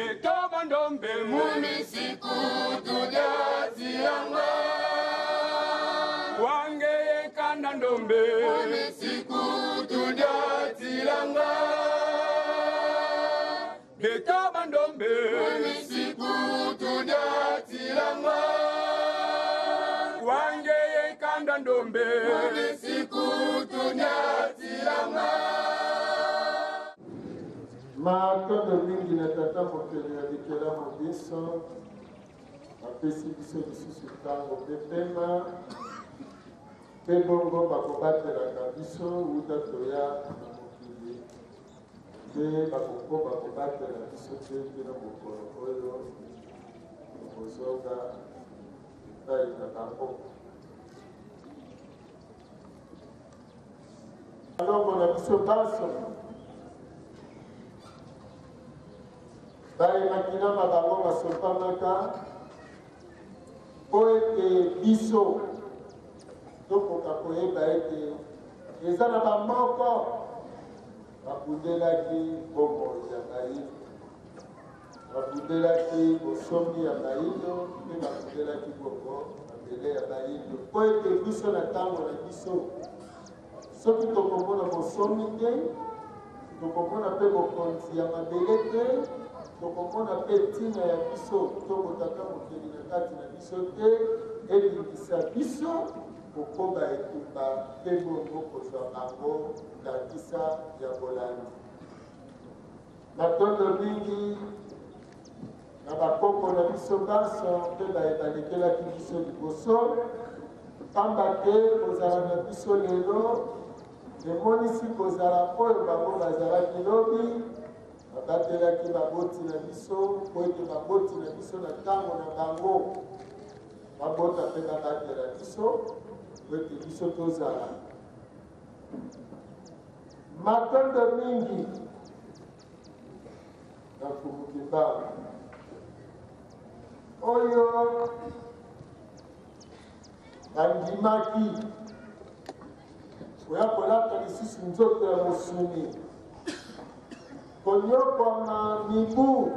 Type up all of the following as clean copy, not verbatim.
Beto bandombe Mumisiku tujatilanga Wange yekanda ndombe Mumisiku tujatilanga Beto bandombe Mumisiku tujatilanga Wange yekanda ndombe Mumisiku tujatilanga Matondo mingi na Tata Mokeli ya bikelamu binso, apesi biso lisusu ntango mpe pema, mpe bongo bakobatelaka biso wuta toya na mokili, mpe bakokoba kobatela biso te kino mokolo oyo tokozonga epai na bango. Malongo na biso banso baye makila ma bango masopamaka mpo ete biso tokoka koyeba ete eza na bamoko babundelaki bomoi ya bayindo, babundelaki bosomi ya bayindo mpe babundelaki bongo mabele ya bayindo, mpo ete biso na ntango na biso soki tokomona bosomi te, tokomona mpe bokonzi ya mabele te, tokomona mpe ntina ya biso to botata mokeli na kati na biso te, elingisa biso kokoba etumba mpe bongo kozwa bango ndakisa ya bolandi. Matondo mingi na bakoko na biso banso mpe baye balekelaki biso liboso, pamba te kozala na biso lelo emonisi kozala oyo bango bazalaki lobi. Babatelaki baboti na biso mpo ete baboti na biso na ntango na bango babota mpe babatela biso mpo ete biso tozala. Matondo mingi na Mfumu Kimbangu oyo bandimaki koya kolata lisusu nzoto ya mosuni, konyokwama mibu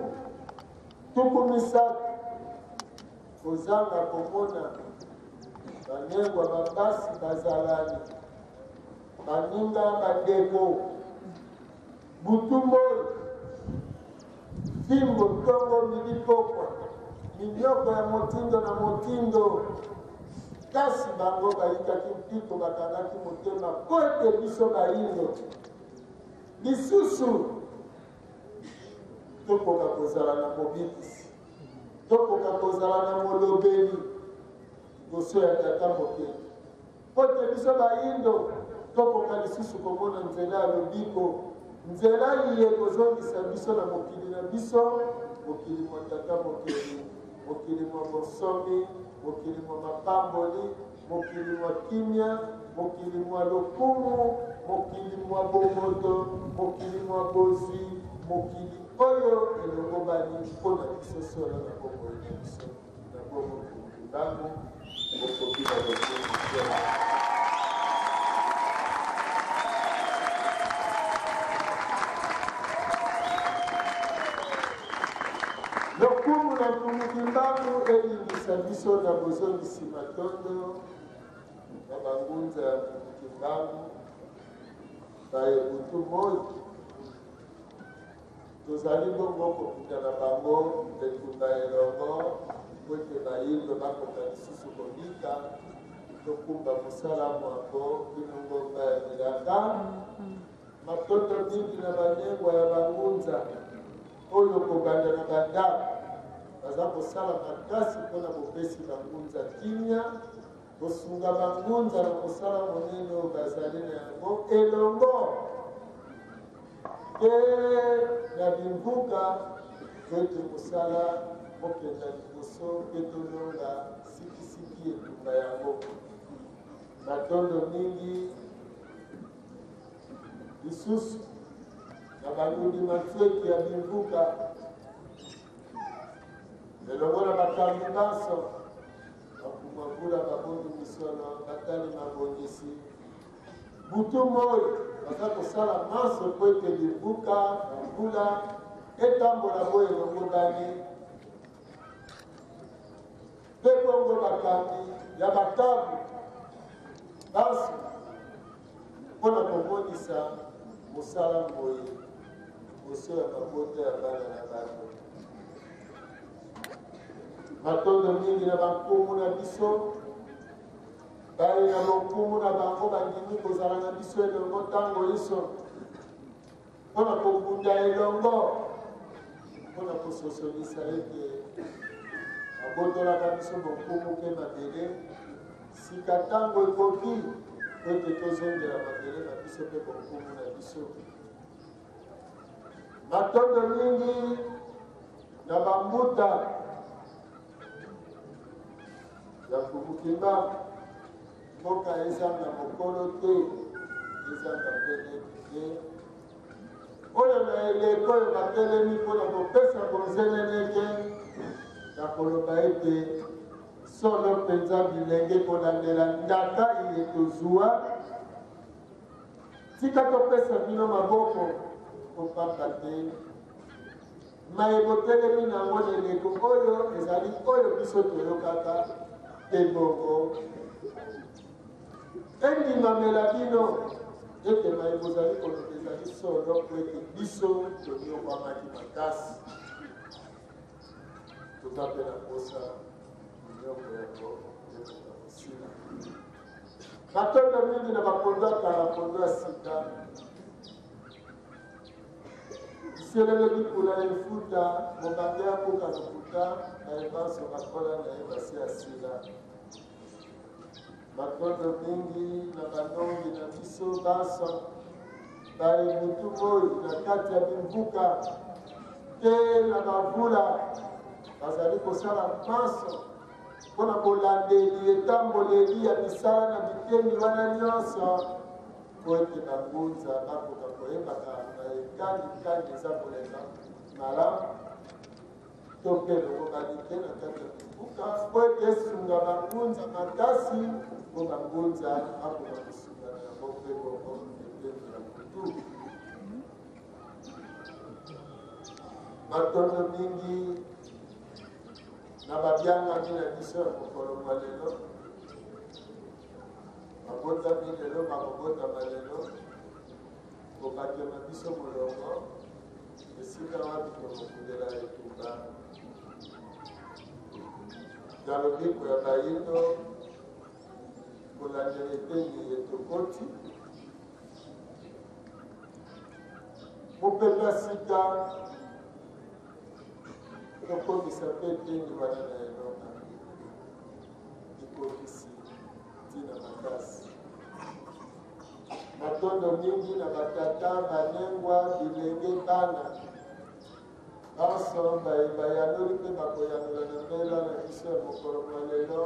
30 kozanga komona banengwa bapasi bazalani baninga bandeko butu moi fimbo ntongo midi pokwa minyoko ya motindo na motindo, kasi bango bayikaki mpiko, bakangaki motema mpo ete biso bayindo lisusu tokoka kozala na mobikisi, tokoka kozala na molobeli liboso ya Tata Mokeli, mpo ete biso bayindo tokoka lisusu komona nzela ya lobiko, nzela iye kozongisa biso na mokili na biso, mokili mwa Tata Mokeli, mokili mwa bonsomi, mokili mwa mapamboli, mokili mwa kimia, mokili mwa lokumu, mokili mwa bomoto, mokili mwa bozwi, mokili oyo elongobani mpo na biso solo na bomoi na biso. Na bongo Kimbangu bokoki na lokumu. Lokumu na Mfumu Kimbangu elingisa biso na bozongisi matondo na bangunza ya Mfumu Kimbangu baye butu moi tozali bongo kokunda na bango etumba elongo mpo ete bayindo bakoka lisusu kobika tokumba mosala mwango kino ngomba ya bilaka. Matondo mingi na banengwa ya bangunza oyo kobanda na bandako baza kosala makasi mpona bopesi bangunza kimia, kosunga bangunza na mosala monene oyo bazali na yango elongo mpe na bimbuka mpo ete mosala mokenda liboso mpe tolonga sikisiki etumba yango. Matondo mingi lisusu na bangungi mafeki ya bimbuka elongo na bakambi banso bakumabula babongi misolo batali mabongisi butu moi baza kosala manso mpo ete bimbuka bambula. etambola bo elongobani mpe bongo bakambi ya bakabu banso mpo na komonisa mosala moye liboso ya mabota ya bana na bato. Matondo mingi na bankumu na biso baye na bonkumu na bango bandimi kozala na biso elongo ntango inso mpo na kobunda elongo mpo na kososolisa ete babotolaka biso bonkumu mpe mabele. Sika ntango ekoki mpo ete tozongela mabele na biso mpe bonkumu na biso. Matondo mingi na bambuta ya Mfumu Kimbangu. Mboka ezanga mokolo te, ezanga mpe leki te. Oyo na eleko oyo batelemi mpo na kopesa bonzeneneke na koloba ete solo mpenza bilenge kolandela ndaka iye tozwa, tika topesa bino maboko, kopamba te maye botelemi na yango na eleko oyo ezali oyo biso toyokaka te. Bongo endimamela bino ete maye bozali koloba ezali solo, po ete biso tonyokwamaki makasi, toza mpe na mposa minyoko yango ekoka kosila. Matondo mingi na bapondo ya kala, pondo ya sika, biselele bikula efuta mobange ya mboka lokuta baye banso bakola na ye basi asila. Matondo mingi na banongi na biso banso baye butu moi na kati ya bimbuka te na bavula bazali kosala manso mpo na bolandeli etamboleli ya misala na biteni wana nyonso, mpo ete bangunza bakoka koyebaka na ekalikali eza koleka malamu to mpe elongobani te na kati ya bimbuka, mpo ete esunga bangunza makasi, mpo bangunza bakoka kosunga na yango mpe bongo eteni ya butu. Matondo mingi na babiangami na biso ya mokolo mwa lelo, babotami lelo, bakobotama lelo, kobakema biso molongo esika wapi tokobundela etumba ya lobiko ya bayindo kolandela eteni etokoti mopepe ya sika. Tokomisa mpe eteni wana na elonga likokisi ntina makasi. Matondo mingi na batata, banengwa, bilenge, bana banso baye bayanoli mpe bakoyanola na mbela na biso ya mokolo mwa lelo,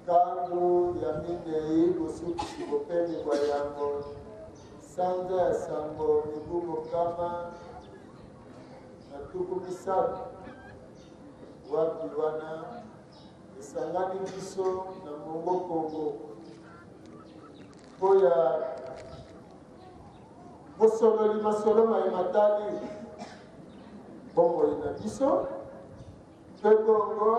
ntango ya minei bosukisi bopemi bwa yambo sanza ya sambo mibu 130, wapi wana esangani biso na Mongo Kongo mpo ya bosololi masolo maye matali bomoi na biso mpe bongo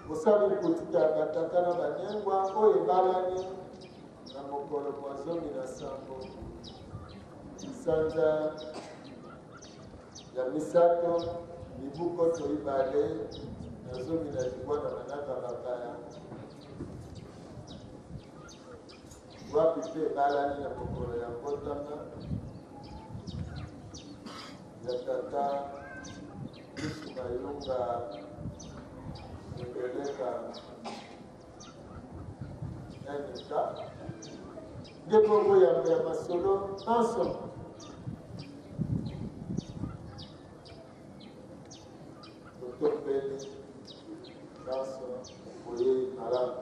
bosali kotika ya batata na banengwa oyo ebalani na mokolo mwa 17 sanza ya misato mibu 2019 na manaka bapaya, wapi mpe ebalani na mokolo ya mbotama ya tata Lusu Mayunga Ngeleka NK. Nde bongo yambo ya masolo manso totombeli banso boyei malamu.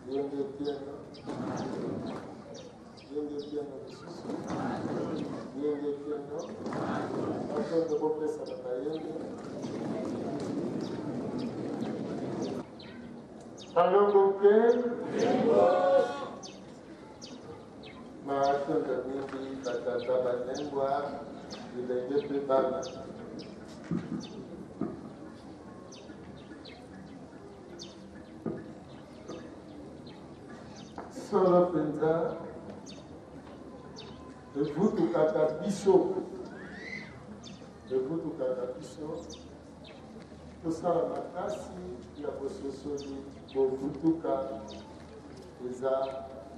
Yenge tieno, yenge tieno lisusu, yenge tieno. Matondo, bopesana bayenge. Alongo mpe matondo. Matondo mingi batata banengwa, bilenge mpe bana. Solo mpenza evutukaka biso, evutukaka biso tosala makasi ya bososoli bovutuka eza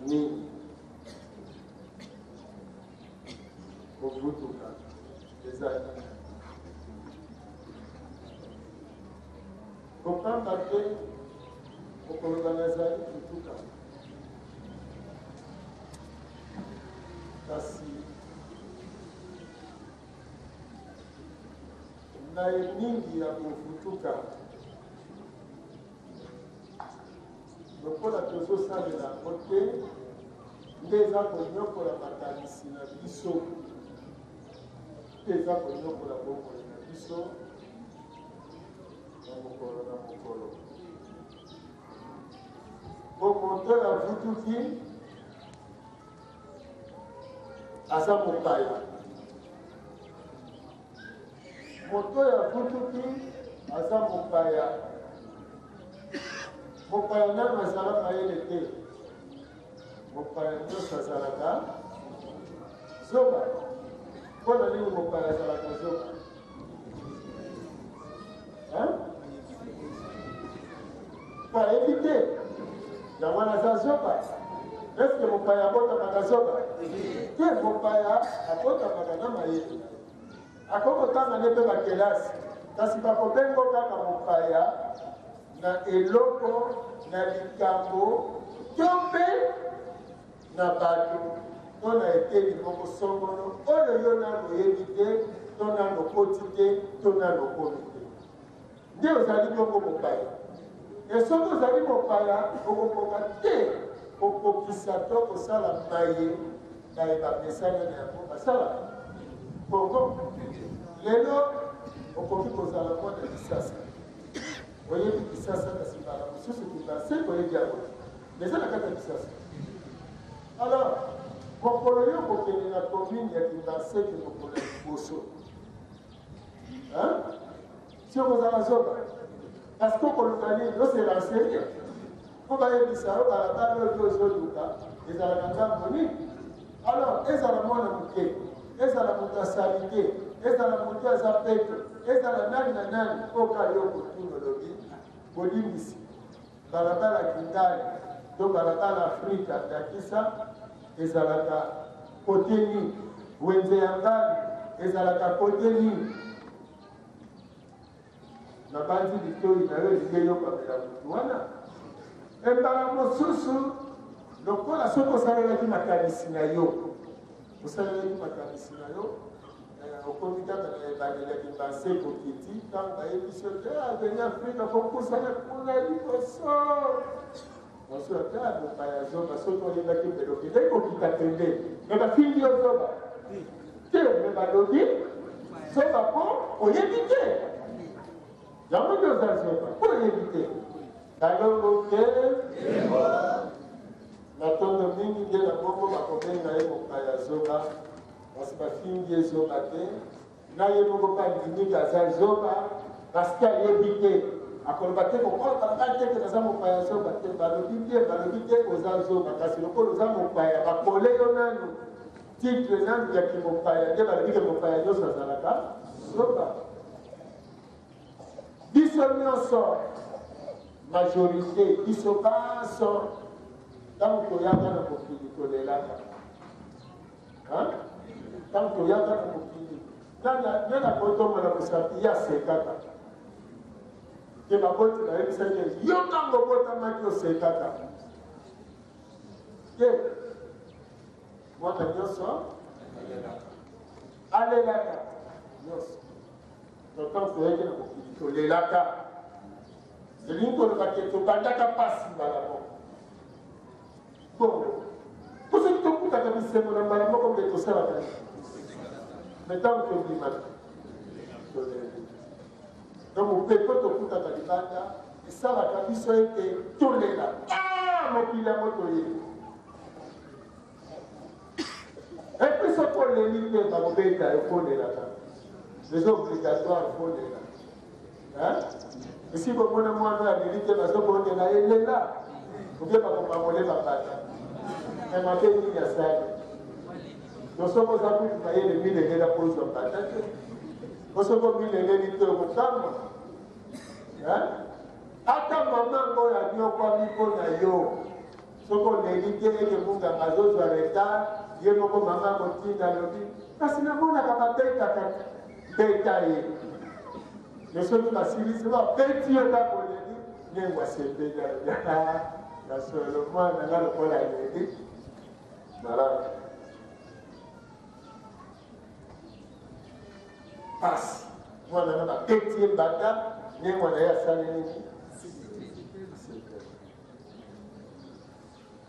nini. Kovutuka eza nini? Kopamba te okoloba nazali kutuka, kasi na ye mingi ya kovutuka lokola tozosalela yango te nde eza konyokola makanisi na biso mpe eza konyokola bomoi na biso na mokolo na mokolo. Mpo moto oyo avutuki aza mopaya. Moto oyo avutuki aza mopaya. Mopaya nano azala mayele te. Mopaya nyonso azalaka zoba. Mpo na nini mopaya azalaka zoba? Mpo ayebi te. Yango wana aza zoba. Eske mopaya abotamaka zoba? Te, mopaya abotamaka na mayele. Akoki kotanga nde mpe bakelasi, kasi bakobengo kaka mopaya na eloko, na likambo to mpe na bato to na eteni moko songolo oyo yo nanu oyebi te to nanu okoti te to nanu okomi te. Nde ozali bongo mopaya. E soki ozali mopaya, okokoka te kokokisa to kosala maye baye bamesana na yango basalaka. Bongo lelo okoki kozala mwana Kisasa, oyebi Kisasa, kasi mbala mosusu Kibanseke oyebi yango te, mais eza na kati ya Kisasa. Alors mokolo yo okokende na commune ya Kimbanseke mokolo ya liboso, Hein? Si okozala zoba parce que okoluka nini? Ose renseigner mpo bayebisa yo balabala oyo yo ozoluka ezalaka ngambo nini. Alors ezala mwana moke, ezala moto ya salite, ezala moto aza peto, ezala nani na nani, oyo kaka yo okotuna olobi bolimbisi balabala Kingani to balabala Afrika ndakisa ezalaka kote nini, wenze ya Ngani ezalaka kote nini. Nabanzi litoi na yo elingi eyokamela motu wana. Embala mosusu lokola soki osalelaki makanisi na yo, osalelaki makanisi na yo okomi kaka na ebandeli ya kimbanse kokiti ntango bayebisi yo te aveni afrika kopusana kuna liboso mosu ata mopaya zoba soki oyebaki mbele okendaki kokita pembe me bafingi yo zoba te me balobi zoba mpo oyebi te yango nde oza zoba mpo oyebi te balongo te matondo mingi nde na bongo bakobenga ye mopaya zoba Kasi bafingi ye zoba te, na ye moko mpe andimi ke aza zoba parce que ayebi te. Akoloba te kokola nga te ke naza mopaya zoba te. Balobi te, balobi te oza zoba, kasi lokola oza mopaya bakole yo nanu titre nanu ya kimopaya, nde balobi ke mopaya nyonso azalaka zoba. Biso nyonso majorite, biso banso ntango toyaka na mokili tolelaka. Ntango toyaka na mokili, nani akotombola mosapi? Ye asekaka te. Baboti bayebisaki ye, yo ntango obotamaki osekaka te. Mwana nyonso alelaka nyonso. Ntango toyaki na mokili tolelaka, elingi koloba ke tobandaka mpasi mbala moko. Bongo, mpo soki tokutaka bisengo na mbala moko mpe tosalaka nini? Me ntango tobimaka toleli. Donc mopepe tokutaka libanda esalaka biso ete tolela. Ah, mokili yango toyebi. Et puis soki oleli te bakobeta yo kolela kaka. Eza obligatoire kolela. Hein? Esi bomona mwana oyo aleli te bazobondela ye lela. Obie bakopangole bambata. Na mabe nini asali? To soki oza kutu mayele milelela mpo ozwa mbata te. Po soki omileleli te okokamwa. Hein? Ata mama yango oyo anyokwami mpo na yo Soki oleli te eke munganga azozwa retard, ye moko mama akotinda alobi kasi namonaka babetaka beta ye me soki basilisi babeti yo kaka oleli ndenge asepeli alobi na solo mwana nga lokola aleli malamu pasi mwana na babeti ye mbata ndenge wana ye asali nini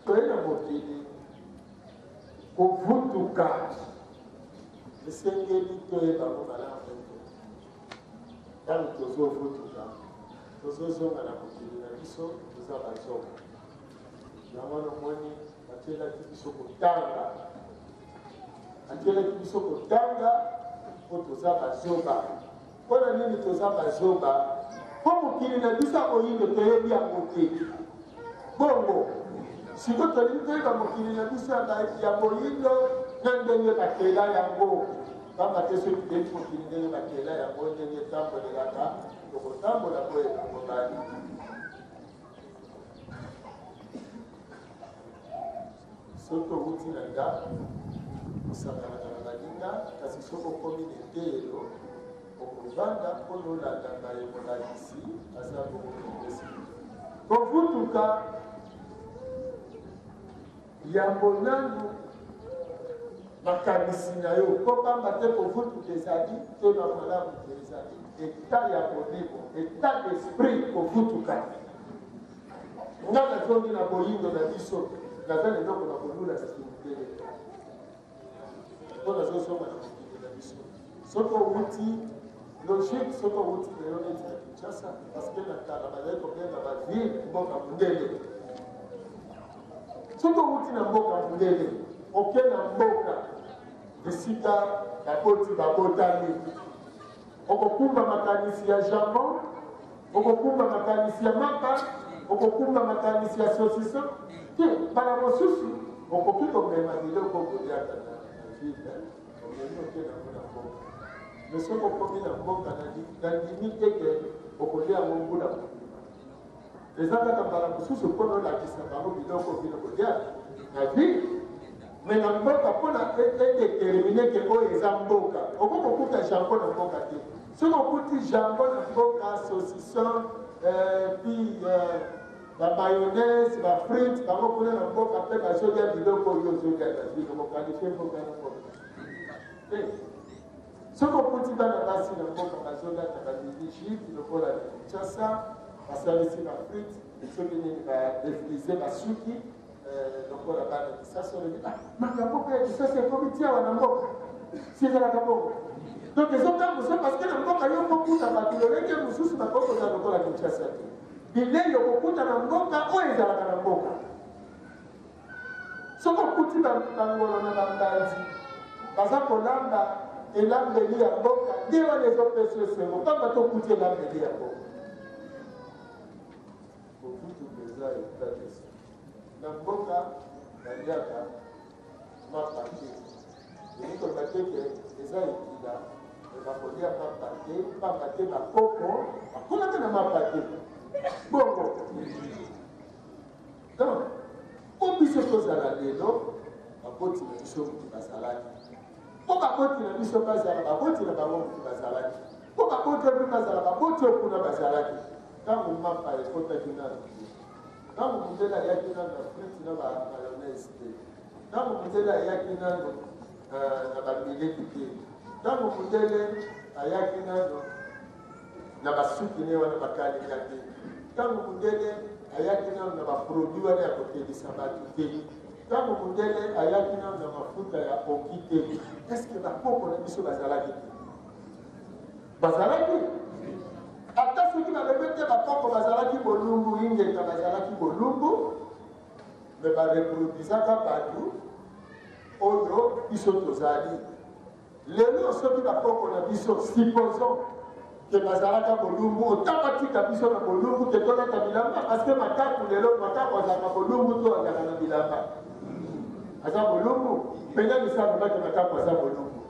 Toye na mokili kovutuka, esengeli toyeba yango malamu ete ntango tozovutuka, tozozonga na mokili na biso, toza bazoba. Yango wana omoni batielaki biso kotanga, batielaki biso kotanga mpo toza bazoba. Mpo na nini toza bazoba? Mpo mokili na biso ya moyindo toyebi yango te. Bongo sikoyo tolingi toyeba mokili na biso ya moyindo na ndenge bakela yango, pamba te soki toyebi mokili ndenge bakela yango, ndenge etambolelaka, tokotambola mpo elongobani. Soki owuti na ndako, osanganaka na baninga, kasi soki okomi na eteyelo, okovanda mpo na olanda maye molakisi aza bongo kopesa. Kovutuka yambo nanu makanisi na yo, mpo pamba te kovutuka ezali te na malamu te, ezali etat ya molimo, etat d'esprit kovutuka. Nga nazongi na boyindo na biso, naza na eloko na kolula na kimundele te, mpo nazozonga na mokili na biso. Soki owuti logique, soki owuti lelo neti na Kinshasa, parce que na kala bazali kobenga ba ville mboka mundele. Soki owuti na mboka mundele, oke na mboka esika baboti babotami, okokumba makanisi ya jambon, okokumba makanisi ya mapa, okokumba makanisi ya saucisson te. Mbala mosusu okoki komema biloko okoliaka na ville, omemi oke nango na mboka. Me soki okomi na mboka, nandimi te ke okolia yango mbula mobimba. Eza kaka mbala mosusu mpo na olakisa bango biloko bino kolia na ville, me na mboka mpo na edetermine ke oyo eza mboka. Okoki kokuta jambon na mboka te. Soki okuti jambon na mboka, saucisson, puis ba mayonnaise, ba frites, bango kuna na mboka mpe bazolia biloko oyo ozolia na ville, okokalifie mboka na mboka te. Soki okuti bana basi na mboka bazolata ba mini jupe lokola na Kinshasa, basalisi ba frites, soki nini, ba defrise basuki lokola bana Kisasa, olobi ah, makambo mpe ya Kisasa ekomi ti awa na mboka, si ezalaka bongo. Donc ezokamwisa parce que na mboka yo okokuta bato lolenge mosusu bakoki kozala lokola Kinshasa te. Bilei okokuta na mboka oyo ezalaka na mboka. Soki okuti bangolo na bambanzi baza kolamba elambeli ya mboka, nde wana ezopesa esengo, pamba te okuti elambeli ya mboka. Bobutu mpenza etat d'esprit. Na mboka baliaka mapa te, elingi koloba te ke eza ekila, me bakolia mapa te, pamba te bakoko bakolaka na mapa te. Bongo Donc, mpo biso tozala lelo, baboti na biso moto bazalaki. Mpo baboti na biso bazala, baboti na bango moto bazalaki. Mpo baboti oyo bazala, baboti oyo kuna bazalaki. Ntango mapa ekotaki nano te, ntango mondele ayaki nano na frite na ba mayonnaise te, ntango mondele ayaki nano na bamiliki te, ntango mondele ayaki nano na basuki ne wana bakalinga te, ntango mondele ayaki nano na baproduit wana ya kotelisa bato te, ntango mondele ayaki nano na mafuta ya oki te, eske bakoko na biso bazalaki te? Bazalaki. Ata soki balobi te bakoko bazalaki bolumbu, ingeta bazalaki bolumbu, me bareproduisaka bato. oyo biso tozali lelo. Soki bakoko na biso, supposons ke bazalaka bolumbu, ota batika biso na bolumbu ke tolata bilamba, parce que makaku lelo, makaku azalaka bolumbu to azalaka na bilamba? Aza bolumbu mpenza. Lisano bake makaku aza bolumbu,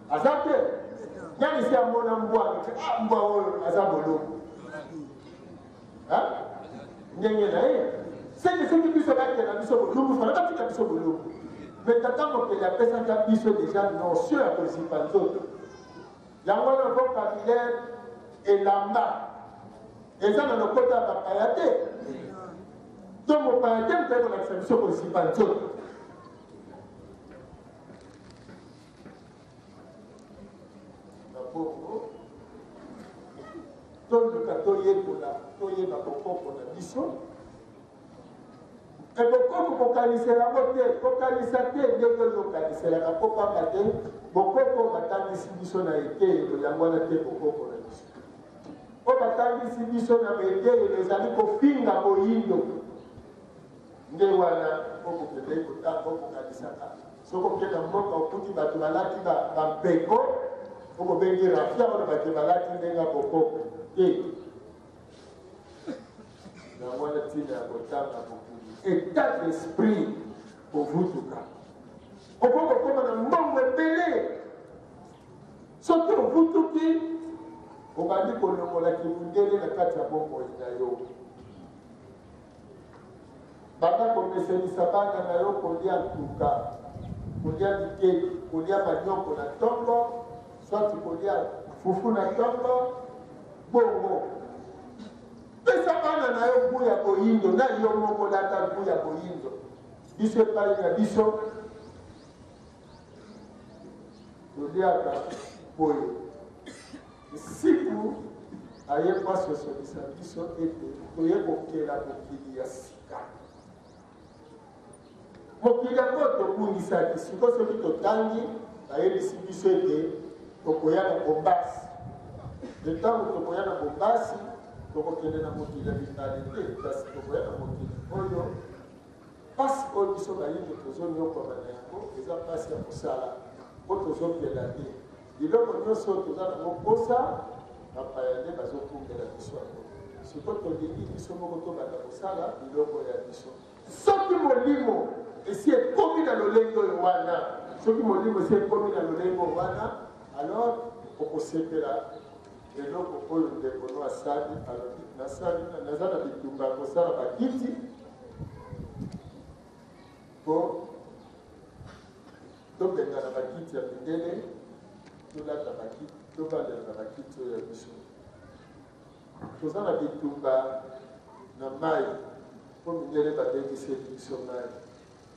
aza te. Yani si amona mbwa, ah, mbwa oyo aza bolumbu ndenge na ye. Seke soki biso bakela biso bolumbu, fana batika biso bolumbu. Me tata mokeli apesaka biso deja notion ya kozipa nzoto. Yango wana vocabulaire elamba eza na lokota ya bapaya te, to mopaya te moto ayekolakisa biso kozipa nzoto. Na bongo toluka toyekola, toyeba bokoko na biso. E bokoko, kokanisela yango te, kokanisa te ndenge oyo okaniselaka, mpo pamba te bokoko batangisi biso na eteyelo yango wana te. Bokoko na biso oyo batangisi biso na eteyelo ezali kofinga boyindo. Nde wana okokende kotanga, okokanisaka. Soki okende na mboka, okuti bato balati bampeko, okobengi rafia oyo bato balati ndenge ya bokoko te. Yango wana ntina ya kotanga mokili, état d'esprit kovutuka. Okoki kokóma na mbongo ebele soki ovutuki, obandi kolongola kimundele na kati ya bomoi na yo. Banda komesenisa bana na yo kolia ntuka, kolia bikeki, kolia manioko na ntongo, soit kolia fufu na ntongo. Bongo pesa bana na yo goût ya boyindo, na yo moko lata goût ya boyindo. Biso epai na biso toliaka boye. Nsiku aye asosolisa biso ete toye kokela mokili ya sika, mokili yango tobungisaki. Siko soki totangi, bayebisi biso ete tokoya na bombasi. Ntango tokoya na bombasi, tokokende na mokili ya mibale te, kasi tokoya na mokili oyo. Mpasi oyo biso bayindo tozonyokwama na yango eza mpasi ya mosala, mpo tozokela te. Biloko nyonso oyo toza nango mposa, bapaya nde bazokumbela biso yango. Siko tolingi biso moko tobanda kosala biloko ya biso. Soki molimo esi ekomi na lolenge oyo wana, soki molimo esi ekomi na lolenge oyo wana, alors okosepela eloko oyo ndeko no asali. Alobi nasali, naza na bitumba ya kosala bakiti mpo tobengana bakiti ya mindele, tolata bakiti, tobandela na bakiti oyo ya biso. Toza na bitumba na mai mpo mindele babebiseli biso mai,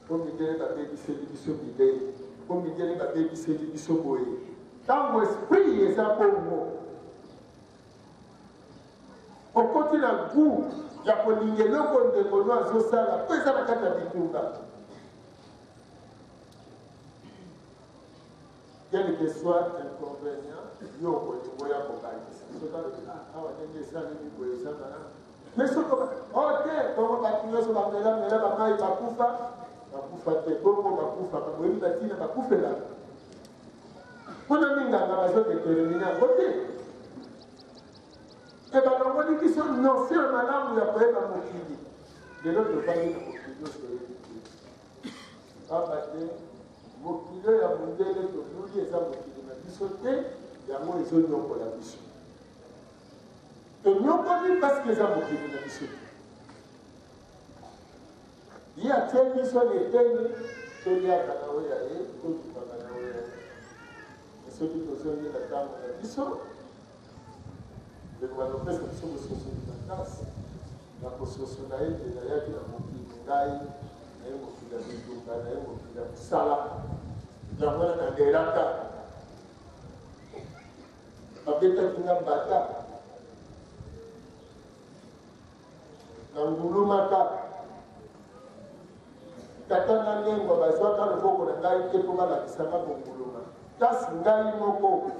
mpo mindele babebiseli biso bilei, mpo mindele babebiseli biso boye. Ntango esprit eza bongo, okoti na goût ya kolinga eloko ndeko no azosala, mpo eza na kati ya bitumba. Quel que soit inconvénient, yo okolingo ya kobakisa. Soki alobi awa ndenge esalemi boye, eza malamu, mais soki o te, bongo bato nyonso bamelamela bamai bakufa, bakufa te. Bongo bakufaka, boyebi batina bakufelaka mpona minganga bazodetermine yango te. E balongoli biso notion ya malamu ya koyeba mokili. Lelo tofandi na mokili nyonso oyebi te, pamba te mokili oyo ya mondele toluli eza mokili na biso te. Yango ezonyokola biso, tonyokoli parce que eza mokili na biso te. Ye atie biso na eteni, toliaka na oyo ya ye, tokipaka na oyo ya ye. Soki tozongi na ntango na biso, ndeko, bazopesa biso bososoli makasi na kososola ete nayaki na mokili ngai, naye mokili ya bitumba, naye mokili ya mosala. Yango wana nalelaka, babetaki nga mbata, nangulumaka. Tata na lengwa bazwaka loboko na ngai te mpo balakisaka konguluma, kasi ngai moko.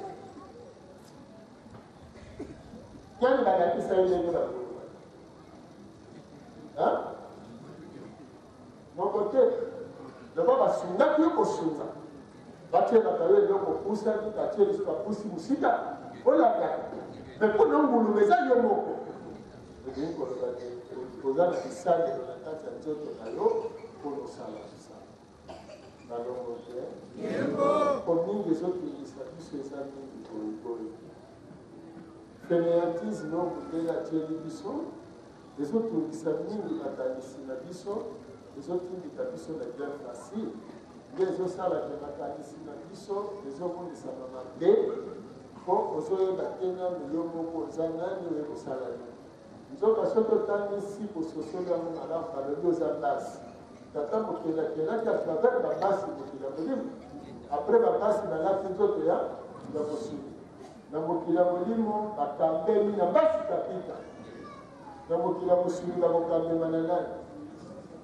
Yani balakisa ye ndenge banguluma? Moko te. Loba basungaki yo kosunga. Batielaka yo eloko opusani, batie lisusu bapusi mosika, olandaka. Mais mpo na nguluma eza yo moko. Elingi koloba te oza na bisalelo na kati ya nzoto na yo mpo na osala mosala. Balongo te. Mpo mingi ezotungisa biso eza mingi goyigoyi. Fainéantise oyo mondele atieli biso Ezotungisa mingi makanisi na biso, ezotindika biso na guerre facile, nde ezosala ke makanisi na biso ezomonisama mabe, mpo ozoyeba te nanu yo moko oza nani, oye kosala nini. Nzoka soki otangisi bososoli yango malamu, balobi oza base. Tata mokeli akelaki à travers ba basi mokili ya molimo, après ba basi balati nzoto ya ya mosuni. Na mokili ya molimo bakambemi na basi kapita. Na mokili ya mosuni bakokambema na nani?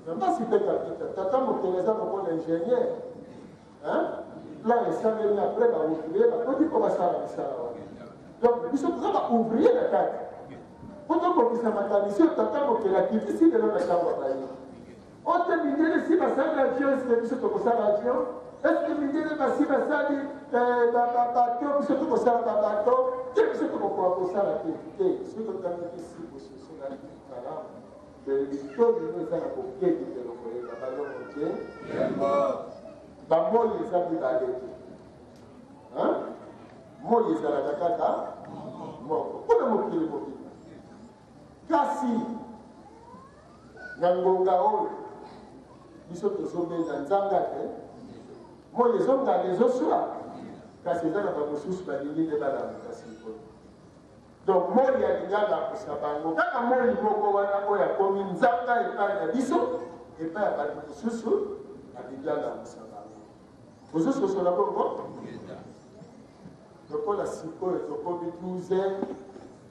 Na basi mpe kapita. Tata mokeli aza lokola ingénieur. Hein? Plan esalemi après ba ouvrier bakoti mpo basala misala wana. Donc biso toza ba ouvrier na kati. Mpo tokokisa makanisi oyo tata mokeli akitisi lelo na ntango ya baye. Ote mindele si basali avion eske biso tokosala avion? Eske mindele basi basali eh, babato biso tokosala babato te? Biso tokokoka kosala te te. Soki otangaki si bososolaki malamu mbele litoi no eza na bokebi mbele okoyeba balongo te. Bamoi eza mibale te, moi ezalaka kaka moko mpo na mokili mobimba. Kasi na ngonga oyo biso tozobenda nzanga te, moi ezongala ezoswa, kasi eza na bamosusu balingi nde balamuka sikoyo. Donc moi alingi alamusa bango kaka moi moko wana oyo akomi nzanga epai na biso, epai ya bato mosusu alingi alamusa bango. Ozososola bongo? Lokola sikoyo tokomi 12 heures,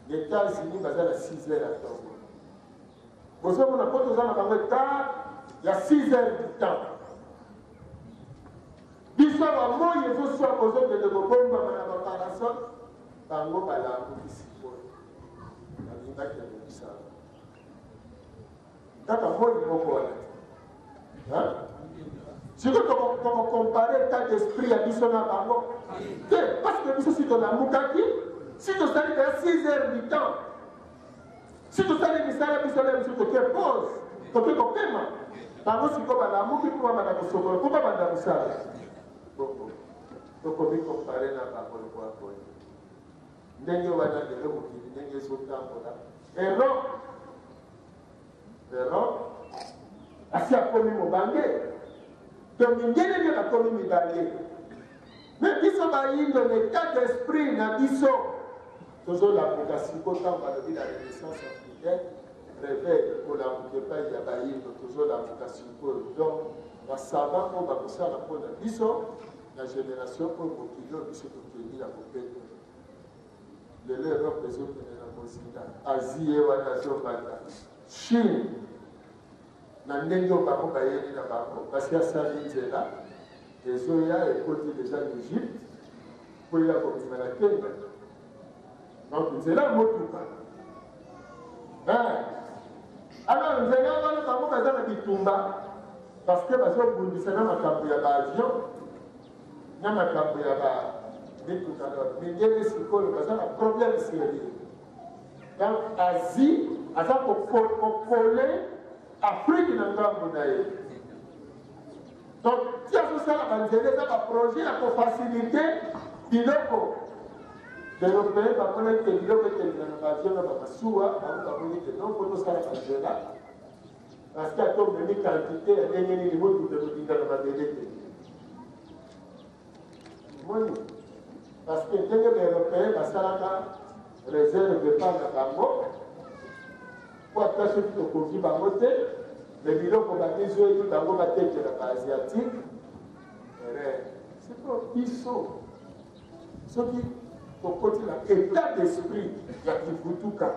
na Etats-Unis baza na 6 heures ya ntongo. Bozomona mpo toza na bango etat ya 6 heures du temps. Biso bamoi ezoswa bozokende kobombama na baparasol, bango balamuki sikoyo, balingi bakende mosala kaka moi moko wana te. Sikoyo tokokompare état d'esprit ya biso na bango te, parce que biso si tolamukaki, si tosali deja 6 heures du temps, si tosali misala biso na biso, toke pause, toke kopema. Bango sikoyo balamuki mpo babanda kosokola, mpo babanda mosala. Bongo tokomi kompare na bango lokola boye ndenge wana. Lelo mokili ndenge ezotambola, Europe Europe asi akomi mobange, to mindele nde bakomi mibange, me biso bayindo na état d'esprit na biso tozolamuka siko. Ntango balobi la renaissance africaine, réveil, kolamuka epai ya bayindo, tozolamuka sikoyo. Donc basava oyo bakosala mpo na biso na génération oyo, mokili oyo biso tokendi ya kopete. Lelo Europe ezokende na bozinda, Asie ye wana azobanda, Chine na ndenge oyo bango bayeli na bango basi asali nzela ezoya ekoti deja na Egypte mpo eya kobima na Kenya. Donc nzela motuka, alors nzela wana bango baza na bitumba parce que bazobundisa na makambo ya baavion na makambo ya ba mituka. Na mindele sikoyo baza na problème sérieux. Donc Asie aza kokole Afrique na ngambo na ye. Donc ti azosala banzela eza baprojet ya kofacilite biloko. Baeuropéen bamona ete biloko ekendela na baavion na bamasuwa, bango bamoni ete non, po tosala banzela, parce que ata omemi quantité ya ndenge nini, motuka ekodinda na mabele te. Omoni, parce que ndenge baeuropéen basalaka réserve epai na bango, po ata soki tokoki bango te, me biloko bamizweli bango batekela baasiatique. Erreur. Siko biso soki tokoti na état d'esprit ya kivutuka,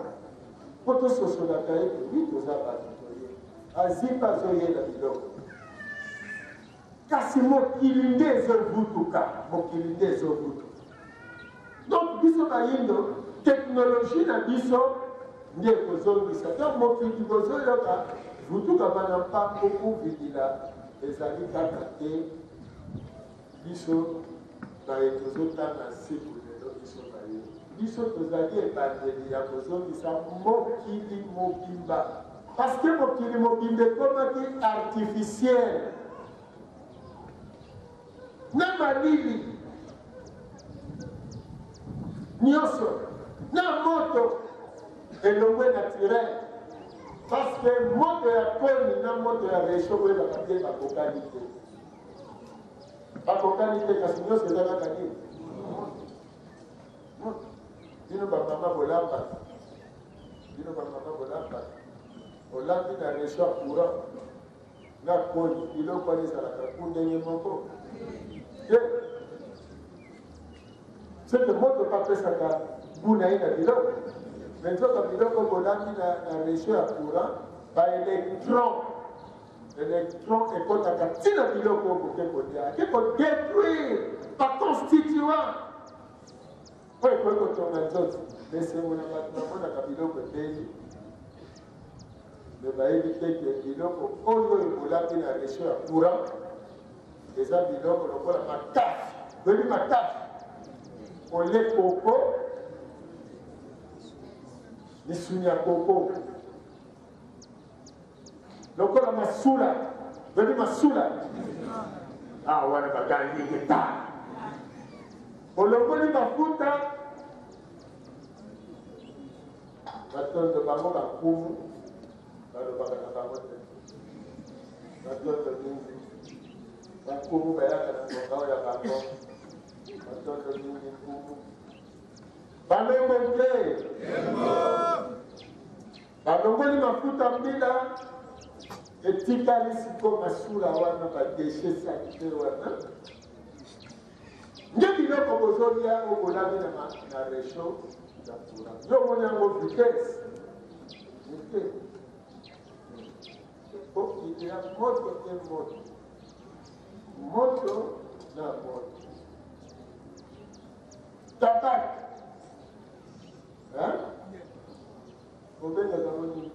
mpo tososolaka ete wi toza bato toye, Asie mpe azoyela biloko, kasi mokili nde ezovutuka, mokili nde ezovutuka. Donc biso bayindo, teknologie na biso nde ekozongisa. Donc mokili bozoyoka Vutuka bana mpango kuvidila ezali kaka te biso baye tozotanga nsiku lelo biso baye biso tozali ebandeli ya kozongisa mokili mobimba parce que mokili mobimba ekomaki artificiel na malili nyonso na moto elongwe naturel parce que moto ya koni na moto ya rechaud boyebaka te bakokani te bakokani te kasi nyonso eza kaka nini moto bino bamama bolambaka bino bamama bolambaka olambi na rechaud ya courant na koni biloko wana ezalaka ku ndenge moko te seke moto mpe apesaka gu na ye na biloko me nzoka biloko bolambi na, na réseau ya courant baélectron électron ekɔtaka ntina biloko oyo boke kolia ake kodétruire baconstituant oyo ekoki kotonga nzoto esengo na bato bamonaka biloko ebeli me bayebi te ke biloko oyo oyo bolambi na reseau ya courant eza biloko lokola makafi boyebi makafi ole koko misuni ya koko lokola masula boyebi masula ah wana bagangi ta olongoli mafuta Batondo bango bakumu balobaka na bango te. Batondo mingi bakumu bayaka na ngonga oyo ya bango. Batondo mingi nkumu balongo te balongoli mafuta mbila etikali siko masula wana badeshe salite wana Nde biloko bozolia oyo bolabi na, na rechaud ya courant. Yo omoni yango vitesse moke po ya moto te moto moto na moto tabak hein? Obengaka yango nini?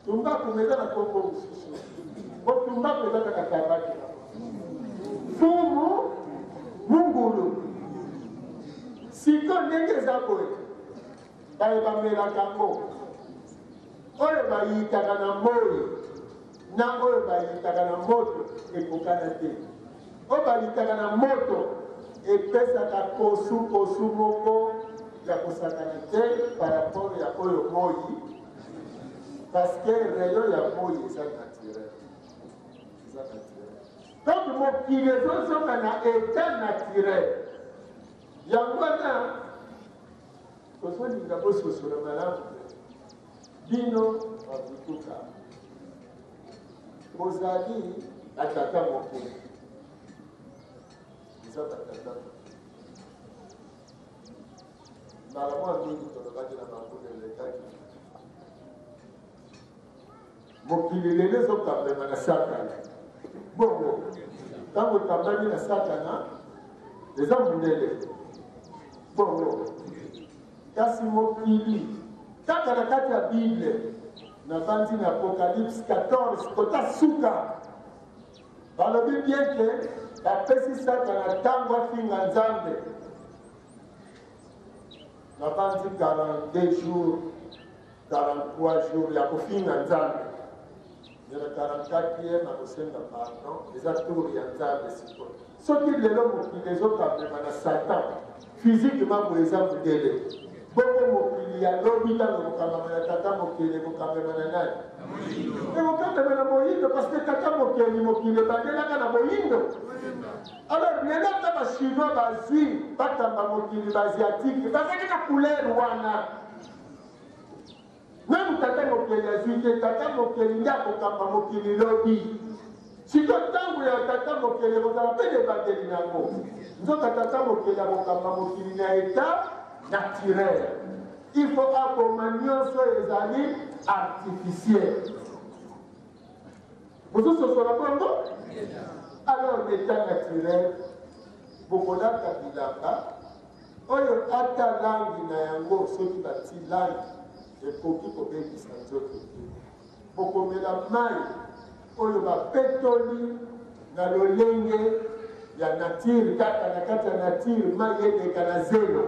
Tumbaku eza na kombo mosusu. Po tumbaku eza kaka tabaki. Fumu mungulu. Siko ndenge eza boye, baye bamelaka yango, oyo bayitaka na moi na oyo bayitaka na moto ekokana te. Oyo bayitaka na moto epesaka kosu kosu moko ya kosakana te par rapport ya oyo moi parce que rayon ya moi eza naturel eza naturel donc mokili ezozonga na état naturel yango wana tozolinga bososola malamu bino babutuka bozali batata mokili eza batata mokili Mbala mwa mingi tolobaki na bambula elekaki, mokili lelo ezokambema na Satana. Bongo ntango ekambami na Satana, eza mondele. Bongo kasi mokili kaka na kati ya Bible, nabandi na Apocalypse 14 kota suka, balobi bien ke bapesi Satana ntango afinga Nzambe. Nabanzi 42 jours 43 jours ya kofinga Nzambe mais na 44e akosenga pardon. Eza tour ya Nzambe sikoyo. Soki lelo mokili ezokambema na Satan physiquement boye eza mondele, bongo mokili ya lobi ntango ekokambama na tata mokili ekokambema na nani? Ekokambema na moyindo, parce que tata mokeli mokili ebandelaka na moyindo. Alors lelo ata ba chinois bazui bakamba mokili ba asiatique baza kaka couleur wana. Nanu tata mokeli azui te, tata mokeli nde akokamba mokili lobi. Sikoyo ntango ya tata mokeli ekozala mpe na ebandeli na yango. Nzoka tata mokeli akokamba mokili na etat naturel. Il faut aboma nyonso ezali artificiel. Bozososola bongo? Alors l'état naturel, bokolata bilamba oyo ata langi na yango soki bati langi ekoki kobebisa nzoto te. Bokomela mai oyo bapetoli na lolenge ya nature, kaka na kati ya nature, mai eleka na zelo.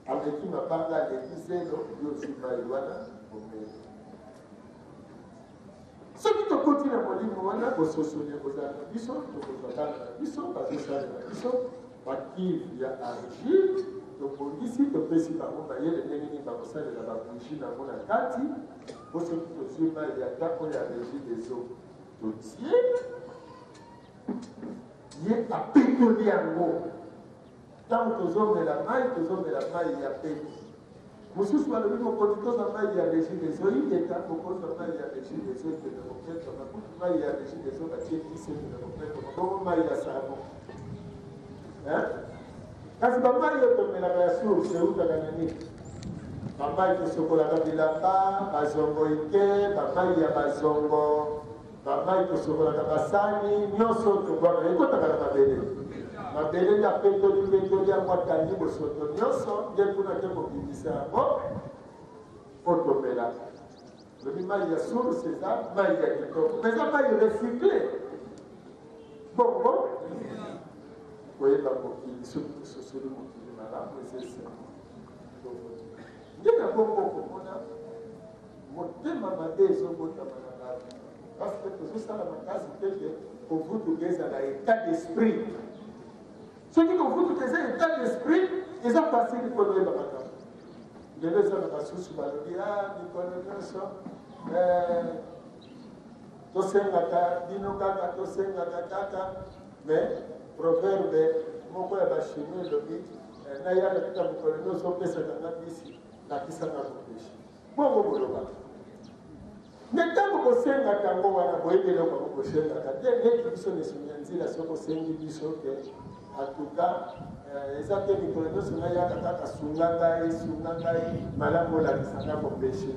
Ameki mabanga, aleki zelo, yo ozwi mai wana omeli. Soki tokoti na molimo wana, bososoli ekozala na biso, tokozwa bana na biso bazosalela biso bakive ya argile, tobongisi, topesi bango mayele ndenge nini bakosalela babougie na yango na kati, po soki tozwi mai ya ndako ya Regie des eaux totie ye apetoli yango. Ntango tozomela mai, tozomela mai ya pete. Mosusu balobi mokonzi tozwa mai ya Regie des eaux, ingeta bokozwa mai ya Regie des eaux ekende kopetwama, kutu mai ya Regie des eaux batie kisi ekende kopetwama, bongo mai ya savon hein? Kasi bamai oyo tomelaka ya source eutaka na nini? Bamai tosokolaka bilamba, bazongo ike, bamai ya bazongo, bamai tosokolaka basani, nyonso tobwaka ekotaka na mabele. Mabele nde apetoli petoli yango, akangi bosoto nyonso, nde kuna te kobimisa yango mpo tomelaka. Lobi mai ya source eza mai ya kitoko, mais eza mai recycle. Bongo koyeba mokili, soki tososoli mokili malamu, eza esengo. Nde na bongo okomona motema mabe ezobotama na bato, parce que tozosala makasi te ke kovutuka ezala état d'esprit. Soki kovutuka eza état d'esprit, eza facile mpo noyeba makambo. Lelo eza na basusu balobi ah, mikolo nyonso eh, tosengaka bino kaka, tosengaka kaka. Mais proverbe moko ya bachinois elobi eh, nayaka kaka mikolo nyonso opesaka nga bisi, lakisanga kopesha. Bongo bolobaka me ntango bosengaka yango wana, boyebi eloko yango bosengaka te. Neti biso na esongi ya nzela, soki osengi biso ke atuka eh, eza te mikolo nyonso nayaka kaka sunga ngai, sunga ngai, malamu olakisa nga kopeshe.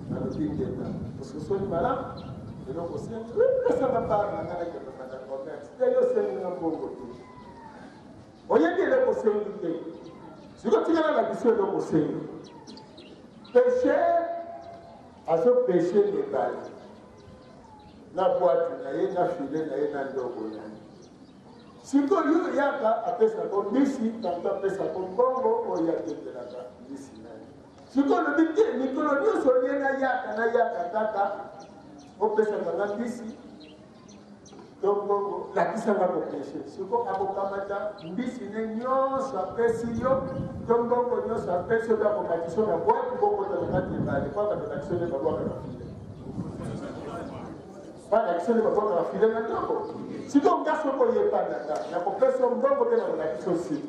Nalobi ngeta ososoli malamu eloko osengi, pesanga part na ngai nakende banda commerce. Te, yo osengi nga mbongo te, oyebi eloko osengi te. Sikoyo tikala na biso eloko osengi. Peshe azo peshe mibali na bwate na ye na file na ye na ndobo na ye. Sikoyo yo yaka apesako mbisi, tanto apesako mbongo oyo akendelaka mbisi na ye. Sikoyo olobi te mikolo nyonso lie nayaka nayaka kaka opesaka nga mbisi to mbongo, lakisa nga kopeshe. Siko akokamata mbisi ne nyonso apesi yo to mbongo nyonso apesi yo, akomatisa na bwatu, bokota na kati ebale po akamata nde babwaka na file, balakisa nde babwaka na file na ndako. Siko nga soki oyebana nga nakopesa yo mbongo mpe nakolakisa siku.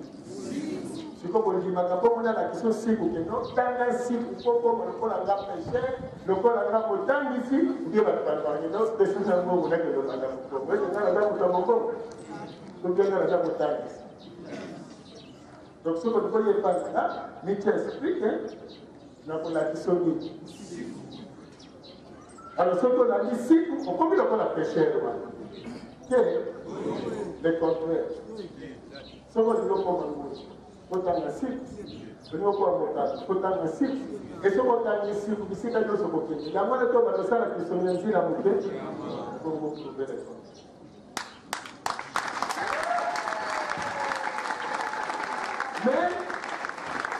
Siko bondimaka bongo nalakisa siku keno tanga siku po koma lokola nga peshe, lokola nga motangisi, nde bato balobaka keno pesa na mbongo nakende obanda mokongo ete nga naza moto ya mokongo to nga naza motangisi. Donc soki olingi oyebana nga mitia esprit ke nakolakisa nini. Alors soki olandi siku okomi lokola pesher wana te, le contraire. Soki olingi okoma ngusu, kotanga siku, olingi okoma mokambi, kotanga siku. E soki otangi siku, bisika nyonso kokende yango wana to batosala kisongi ya nzila moke bongo prouver le contraire. Mais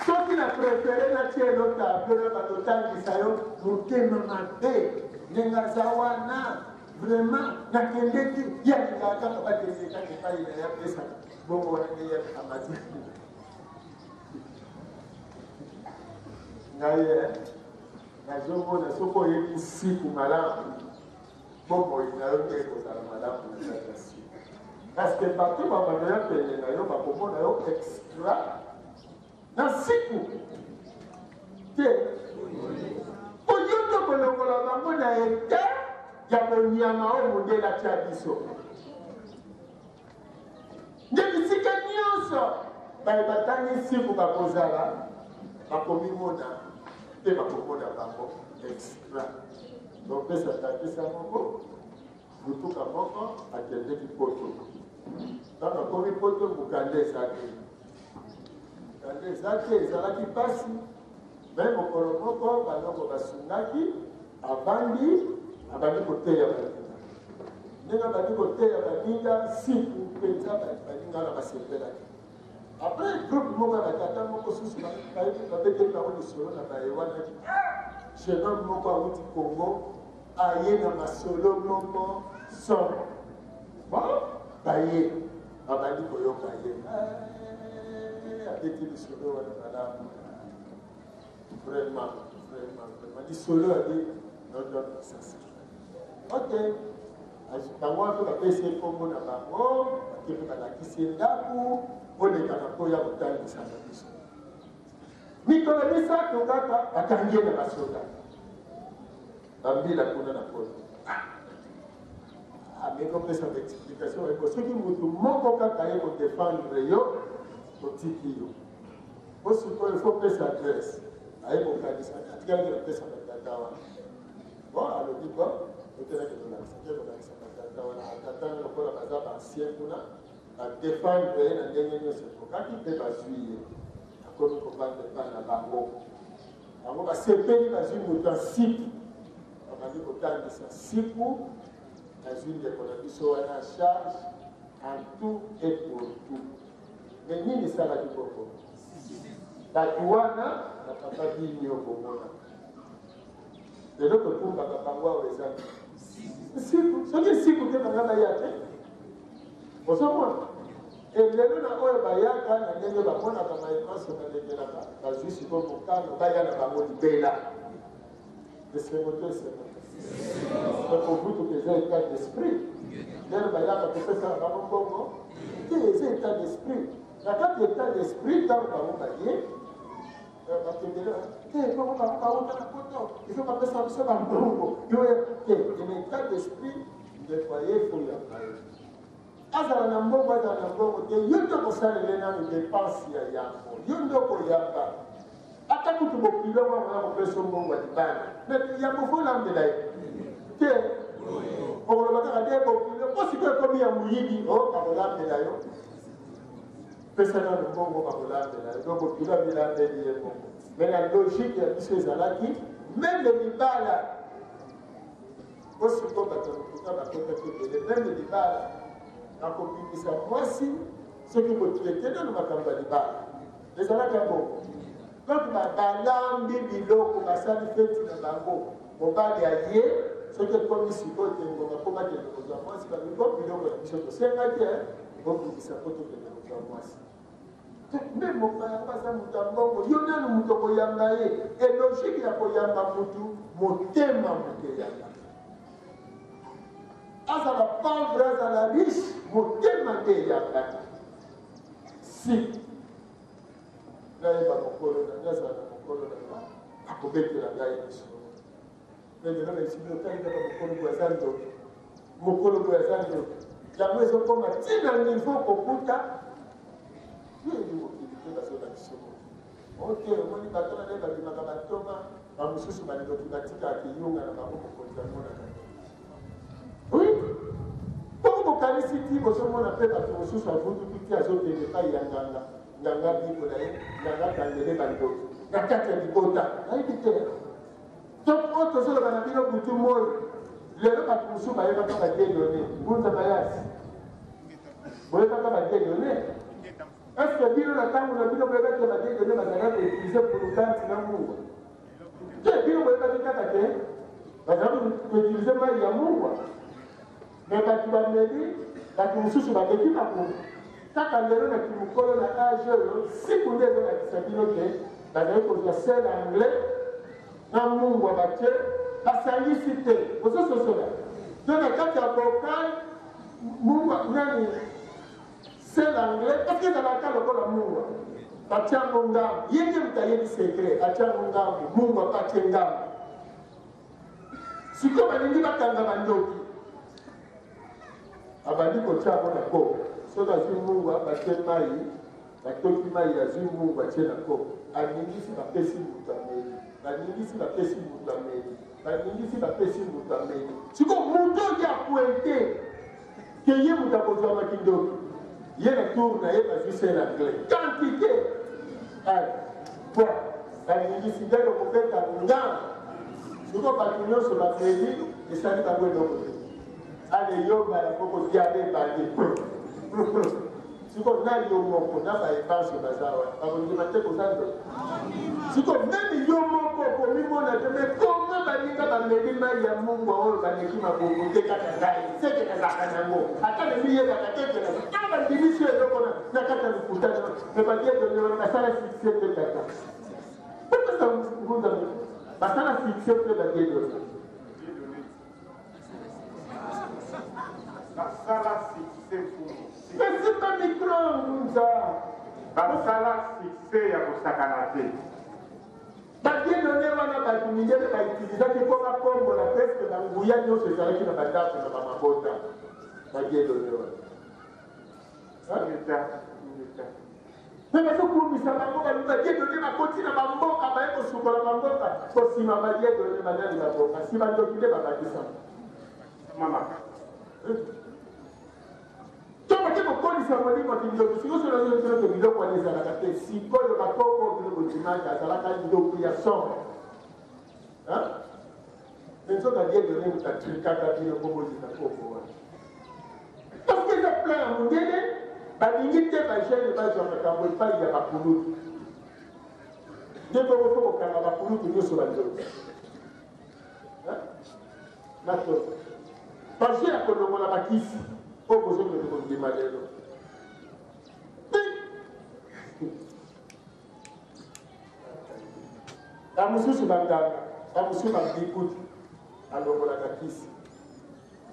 soki na préféré natia elo tableau na bato otangisa yo motema mabe ndenge aza wana, vraiment nakendeki, ye alingaka kaka bakende kaka epai na ye apesaka bongo wana nde ye amati ngai. Nazomona soki oyebi nsiku malamu, bomoi na yo nde ekozala malamu na kati ya siku, parce que bato babando ya pene na yo bakomona yo extra na siku te, po yo nde kolongola bango na eta ya bonyama oyo mondele atya biso. Nde bisika nyonso baye batangi nsiku bakozala, bakomimona mpe bakomona bango extra. Topesa ndakisa moko. Motuka moko akendeki poto. Ntango akomi poto, mokanda eza te, mokanda eza te, ezalaki mpasi. Mais mokolo moko balongo basungaki, avandi, abandi koteya baninga. Ndenge abandi koteya baninga, siku mpenza baninga wana basepelaki. Après groupe moko ya batata moko susu babeteli bango lisolo na baye wana, jeune homme moko awuti Congo aye na masolo moko somo. Bon, baye babandi koyoka ye, eh, abeti lisolo wana malamu vraiment, vraiment, vraiment lisolo abi nodon sasa. Ok, bango wana mpe bapesi ye nkombo na bango, bake mpe balakisi ye ndako oleka na mpo ya kotangisa na biso. Mikolo 3 kaka bakangi ye na basoda bambila kuna na poto. Ameki kopesa baexplication eko soki motu moko kaka ye kodefendre yo, otiki yo po sikoyo ifo pesa adresse. Aye kokanisa atikalaki kopesa batata wana. Bon, alobi bon, otelaki kolakisa te, kolakisa batata wana. Batata wana lokola baza baancien kuna, badefendre ye na ndenge nyonso ekokaki mpe bazwi ye, akomi kovanda epai na bango. Bango basepeli, bazwi moto ya siku, babandi kotangisa siku. Nazwi ndeko na biso wana charge en tout et pour tout. Mais nini esalaki bongo? Bato wana na papa bino bomona lelo tokumbaka bango awa eza siku, soki siku te banga baya te. Ozomona elelo na oyo bayaka na ndenge bamonaka mayemanso balekelaka, bazwi sikoyo mokano baya na bango libela. Esengo to esengo te? Kobutuka eza état d'esprit. Ndenge bayaka kopesaka bango mbongo te, eza état d'esprit. Na kati état d'esprit, ntango bango baye bakendele te, bongo bango bauta na poto, il faut bapesa biso bambongo yo te. Ena état d'esprit, ndeko aye foyamba ye, azala na mbongo, azala na mbongo te, yo nde okosalele nano dépense ya yambo, yo nde okoyamba. Ata kutu bokilo wana ya kopesa mbongo ya libala, mais yambo fo olambela ye te. Okoloba kaka te bokilo mpo sikoyo ekomi ya moyibi o bakolambela yo, pesa nano mbongo bakolambela yo. Donc bokilo amilambeli ye mbongo. Mais na logique ya biso ezalaki même libala po sikoyo bato ya lokuta bakotaki ebele. Même libala, nakobimisa mwasi soki botraite nano makambo ya libala ezalaka bongo. Donc balambi biloko, basali feti na bango, mobali aye. Soki ekomi sikoyo te ngonga mpo bakende kozwa mwasi, babi bo biloko na biso tosengaki bobimisa mpo tokende kozwa mwasi. Nde mopaya yango aza moto ya mbongo, yo nanu moto okoyamba ye. E logique ya koyamba motu, motema moto eyamba, azala pauvre, azala riche, motema nde eyambaka. Si nayeba mokolo na ngai, azala na mokolo na nga, akobetela ngai lisolo. Mais lelo na esili otali kaka mokolo boye aza ndoki, mokolo boye aza ndoki, yango ezokoma ntina niveau kokuta yebi mokili te. Bazolakisa mokili ok, omoni bato na nde babimaka batoma, bamosusu bandoki batikaka kiyunga na bango, mokonzi amonaka te. Oui, mpo bokanisi ti bozomona mpe bato mosusu avunduki ti azokende epai ya nganga, nganga bikola ye, nganga kangele bandoki na kati ya libota. Nayebi te. Donc oyo tozoloba na bino butu moi lelo, bato mosusu bayebaka badedone ngunza bayasi, boyebaka badedone. Est ce que bino na ntango na bino boyebaki badedone bazalaka koutilize pulukanti na mungwa te? Bino boyebaki kaka te bazalaki koutilize mai ya mungwa. Mais bato bameli, bato mosusu baleki makambo kaka lelo na kimokolo na age oyo. Siku nde ezolakisa bino ke bazali kozwa sel anglais na mungwa, batie, basangisi te. Ozososola? To na kati ya bocal mungwa nani, sel anglais, parce que ezalaka lokola mungwa, batiango ngambo. Ye nde moto ayebi secret, atiango ngambo, mungwa mpe atie ngambo. Sikoyo balingi bakanga bandoki, abandi kotia yango na kopo. Soki azwi mungwa, batie mai, batoki mai, azwi mungwa, atie na kopo, aningisi, bapesi moto ameli, baningisi, bapesi moto ameli, baningisi, bapesi moto ameli. Sikoyo moto oyo apointe ke ye moto akozwama kindoki, ye na tour na ye bazwi sel anglais quantité, 1, 3. Baningisi nde lokobeta nga. Sikoyo bato nyonso bameli, esali bango eloko te. Ale yo mbala moko diabe ebandi. Sikoyo na yo moko na baye banso baza wana bakondima te koza ndoki. Sikoyo meme yo moko okomimona te me koma baninga bameli mai ya mungwa oyo baleki mabongo te kaka ngai seke nazalaka na yango ata namiyebaka te ke naza bandimisi yo eloko na kati ya lokuta me badiedo wana basala succès te tata. Kopesa ngunza basala succès te badiedo. Basala succès mfumu. Pesika micro ngunza. Basala succès ya kosakana te. Badieudonne wana bato mindele bautilisaki mpo bakombola presque na nguya nyonso ezalaki na bandako na bamabota. Badieudonne wana. Ingeta, ingeta. Mpe bazokumisa bango balobi badieudonne bakoti na bamboka baye kosukola bamboka po nsima badieudonne banani baboka nsima ndoki nde babakisa Mama. To bake kokolisa molimo kindoki sikoyo soki nazozela ke biloko wana ezalaka te sikoyo bakoko bino bondimaka azalaka ndoki ya somo me nzoka dieudonne moto atrikaka bino mpo bolinga koko wana parce que eza plan ya mondele balingi te bajeune bazwa makambo epai ya bakulutu nde bongo fo kokanga bakulutu nyonso bandoki nato baje ya kolongola bakisi oyo bozokende kondima lelo. Bamosusu banganga, bamosusu babikuti alongolaka kisi.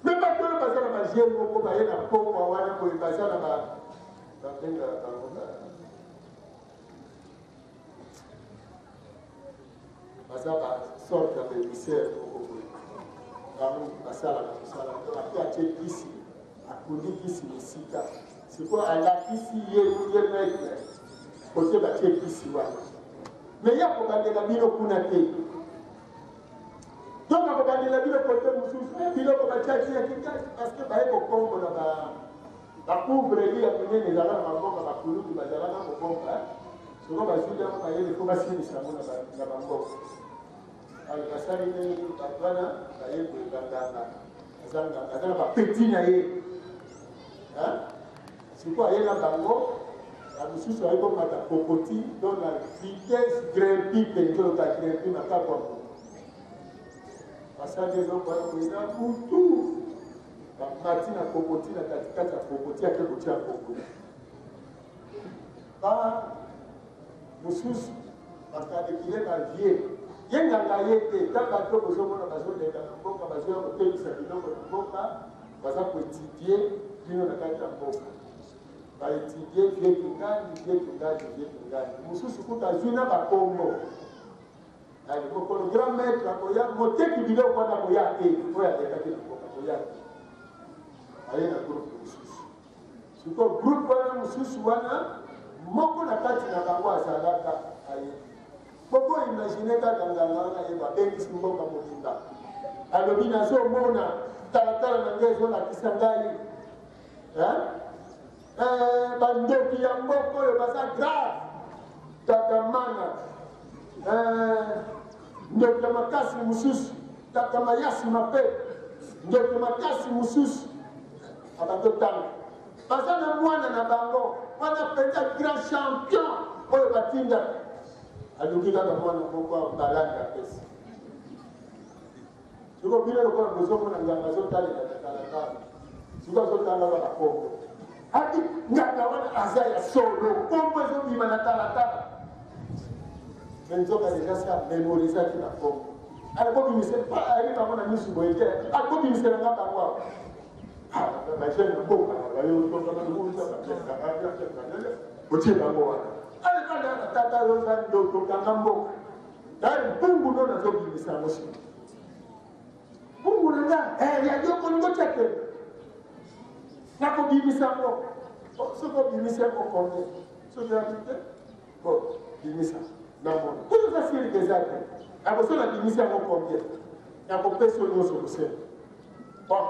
Me bato oyo baza na baje moko baye na pokwa wana boye baza na babengaka bango baza ba sorte ya baémissaire moko boye bango basalaka mosala to ate atie kisi akundi kisi mosika sikoyo alakisi ye ye maître kote batie kisi wana me ye akobandela bino kuna te donc akobandela bino kote mosusu eh, biloko batiaki ya kikasi parce que baye kokombola ba bacouvre-lit ya minene ezalaka na bamboka bakulutu bazalaka kobomba eh. Soko bazwi yango mayele mpo basilisa yango na bamboka. Alors basali ndenge nini? Bato wana baye boye banganga, aza nganga, aza na bapeti na ye. Sikoyo aye na bango, bamosusu aye komata kokoti, donc na vitesse grimpi mpenza, oyoka grimpi makako ya moto. Basali eloko wana boye na butu, bamati na kokoti na katikati ya kokoti, ake kotia kokoti. Ba mosusu bakalikile ba vie ye nganga ye te ta bato bozomona bazoleka na mboka bazoya kotekisa biloko na mboka baza koetidie bino na kati ya mboka baetidie vie kingani vie kingani vie kingani mosusu kuta azwi na bakombo mokolo grand maître akoya moteki biloko wana akoya te oyo alekaki na mboka akoya te aye na groupe mosusu Sikoyo groupe wana mosusu wana moko na kati na bango azalaka ayebi. Boko imagine kaka nganga wana ye babengisi mboka mobimba. Alobi nazomona talatala na ngai ezolakisa ngai hein? Eh, bandoki ya mboka oyo baza grave tata mana eh, ndoki ya makasi mosusu tata mayasi mape ndoki makasi mosusu Abandi otanga. Baza na mwana na bango wana mpenza grand champion oyo batindaka. Aluki kaka mwana moko awa mbalanga apesi. Siko bino lokola bozomona nganga azotalela na talatala. Siko azotanga kaka kombo. Ati nganga wana aza ya solo, kombo ezobima na talatala. Me nzoka deja si amemorizaki na kombo. Ayebi bango na misu boye te, akobimisela nga bango awa. Otie bango wana alekana tata yoza ndoto kanga mboka dai mpungu ndo nazobimisa yango sima mpungu na nga ya yo kolingo tia te nakobimisa yango soki obimisi yango combien soki yabi te bon bimisa namona kutu eza sirike eza te nakoso nabimisi yango combien nakopesa yo nyonso kosenga Bon,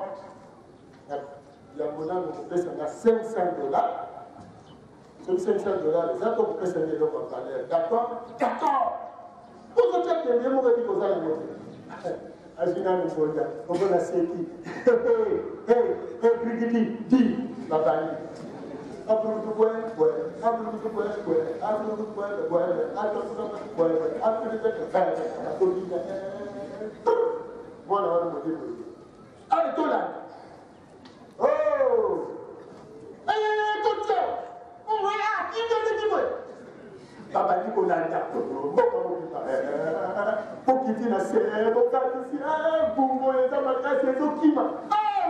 yango nano kopesa nga 500 dollars soki 500 dollars eza to kopesa nde eloko ya valeur d'accord d'accord. Ozotya tembe, ye moko eyebi koza yango te. Azwi nanu mbonda, omona seki. Brigidi, di, babandi. Abulutu bwe, bwe, abulutu bwe, bwe, abulutu bwe, bwe, abulutu bwe, bwe, abulutu bwe, bwe, bakobina. Mwana wana molimo ye. Ale tolanda. Oh! Eh, totia! Babandi kolanda mboka mobimba, bokiti na se, bokatisi mbungo eza makasi, ezokima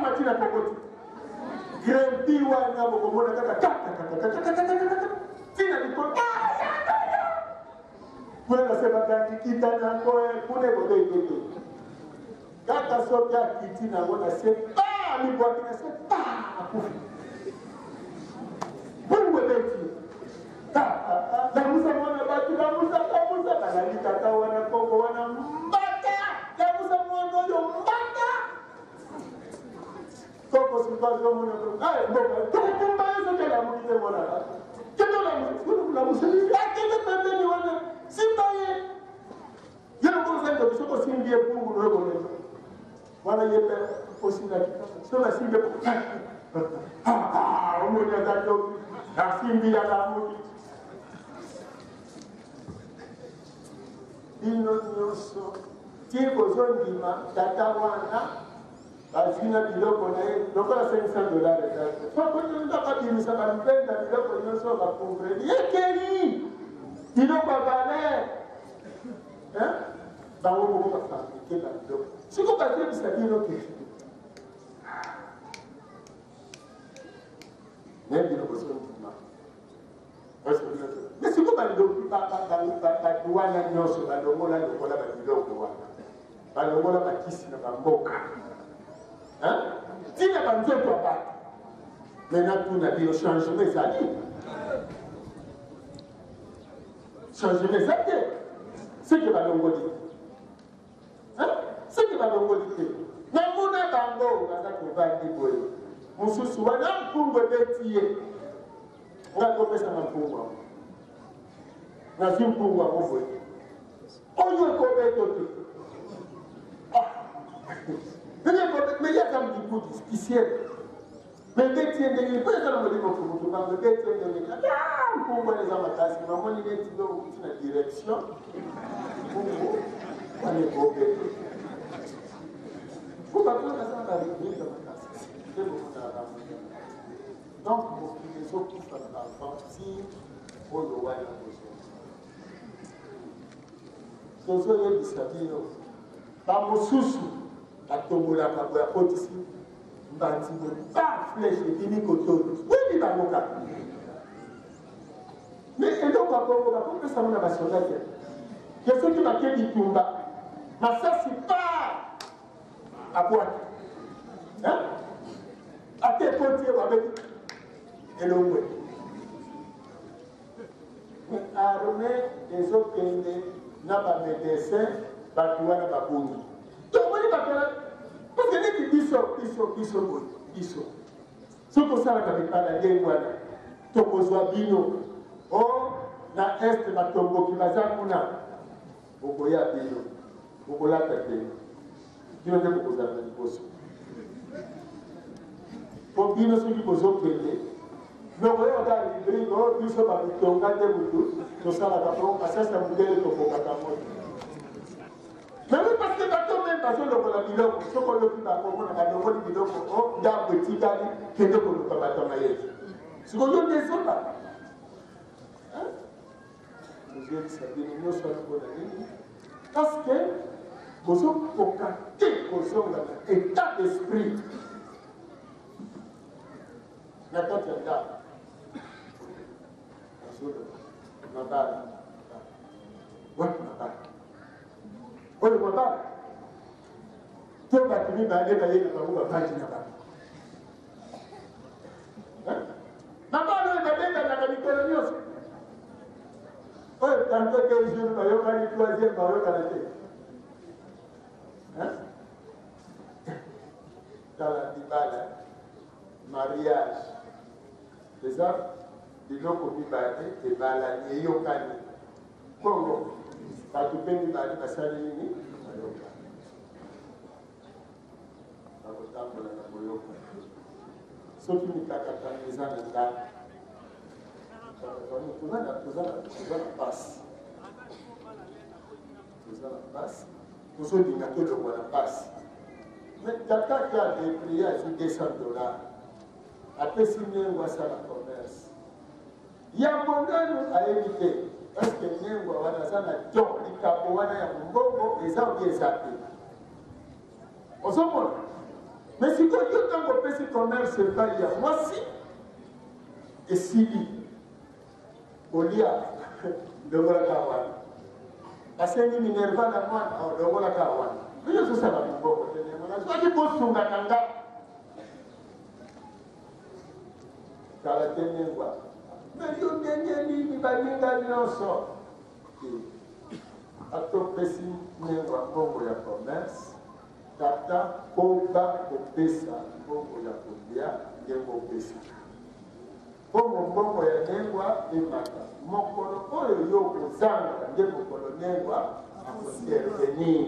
mati na kokoti grempi wana, bokomona kaka tina likolo kuna na se, bakangi kita nango kuna ekotoetete kaka soki akiti nango na se, pa mibwaki na se, pa akufi. Bongo ebeti, lamusa mwana bato, lamusa, lamusa. Balali tata wana, koko wana, mbata, lamusa mwana oyo, mbata. Koko sipazomona mboka tokumba ye soki alamuki te. Mwana bato, kende olamusa, akende pembeni wana, simba ye. Ye lokola ozali ndoki, soki osimbi ye pungu noyo koleka wana, ye mpe osilaki. Soki asimbi, omoni aza ndoki, asimbi, alamuki. Bino nyonso ti bozondima tata wana, bazwi na biloko na ye lokola 500 $ eza te, babimisa balibenda biloko nyonso, bapauvre ekei, biloko ya valeur bango moko bafabriquer babiloko. Siko bazebisa bino ke me bino bozondima. Me siko bandoki, bato wana nyonso balongola longola babiloko wana, balongola bakisi na bamboka, ntina banzoto ya bato. Me natuna bino, changement ezali? Changement eza te. Seke balongoli te, seke balongoli te. Namona bango baza kovandi boye, mosusu wana mpungu ebeti ye. Ngai kopesanga mpungu yango, nazwi mpungu yango boye, oyo ekobeto te. Me ye aza mokikuti spécial, me ebeti ye ndenge mpo eza na molimo fumutu bango. Ebeti ye ndenge mpungu wana eza makasi, namoni neti yo okuti na direction, mpungu wana ekobeto po bato wana baza na barubrique makasi nde bomonaka bango. Donc mokili ezokufa na baaventure oyo wana. Tozoyebisa bino, bamosusu batombolaka boye, akotisi mbanzi boye, ba flèche ebimi kotoyo, oyebi bango kaka. Me eloko ya bongo bakopesa ngo na basoda te, ke soki bake bitumba, masasi pa abwaki, ate ekoti ye, babeti elongwe. Arme ezokende na bamédecin, bato wana babungi. Tomoni bato wana parce que neti biso biso biso boye, biso soki tosalaka mipala ndenge wana, tokozwa bino o na este, batomboki baza kuna, bokoya bino, bokolata te, bino nde bokozala na liboso. Mpo bino soki bozokende, nokoyoka kaka rubrique oyo, biso babitonga nde mutu tosalaka po masasi ya mondele tokokaka moto. Mais oui, parce que bato meme bazolokola biloko, soki oloki bango, omona balongoli biloko o ndambo etikali, kende koluka bato ya mayele. Sikoyo nde ezoba tozoyebisa bino nyonso wana mpona nini? Parce que bozokoka te kozonga na état d'esprit na kati ya ndako. Nazoloba mabala, wapi mabala oyo? Mabala to bato mibale baye na bango, bavandi na bango, mabala oyo babenganaka mikolo nyonso oyo, tantôt 2 jours bayokani, troisième bayokana te. Tala, libala, mariage eza biloko mibale ebalani, eyokani bongo. Bato mpe mibali basali nini? Bayokani. Bakotambola na boyokani. Soki mikakatano eza na ndako, toza na mpasi, toza na mpasi, tozolinga tolongwa na mpasi. Mais tata ke adebrie azwi 200 dollars, apesi nengo asala commerce. Yambo nanu ayebi te est-ce que nengwa wana aza na don, likabo wana ya mombongo eza obi eza te. Ozomona? Mais sikoyo yo ntango opesi commerce epai ya mwasi esili kolia longolaka wana basengi minerva na mwana oh, longolaka wana oyo ozosala mombongo te nengo nazwaki bosungaka nga Kala te nengwa. Mais yo ndenge nini baninga nyonso te. Ata opesi nengwa mbongo ya commerce, tata koba kopesa mbongo ya kolia ndenge opesa. Mpo mombongo ya nengwa emata. Mokolo oyo yo okozanga nde mokolo nengwa akointervenir.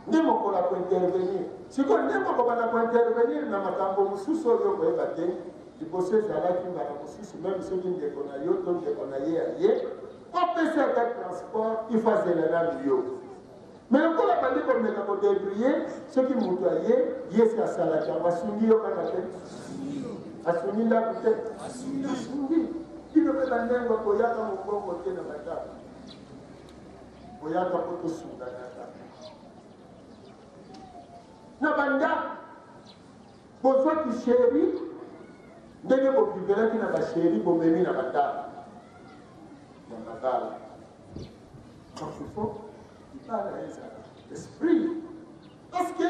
Nde mokolo akointervenir. Sikoyo nde mokobanda kointervenir na makambo mosusu oyo okoyeba te. Liboso ezalaki mbala mosusu meme soki ndeko na yo to ndeko na ye aye opesa ata transport, il faut azela nanu yo. Mais lokola abandi komeka kodebrouiller, soki moto aye, ye si asalaki yango, asungi yo kaka te, asungi ndako te, asungi bino mpe bandengo koyaka mombongo te na bandako. Boyaka mpo tosunganaka na bandako. Bozwaki sheri ndenge bovivelaki na basheri, bomemi na bandako ya mabala. Donc il faut libala ezala esprit, parce que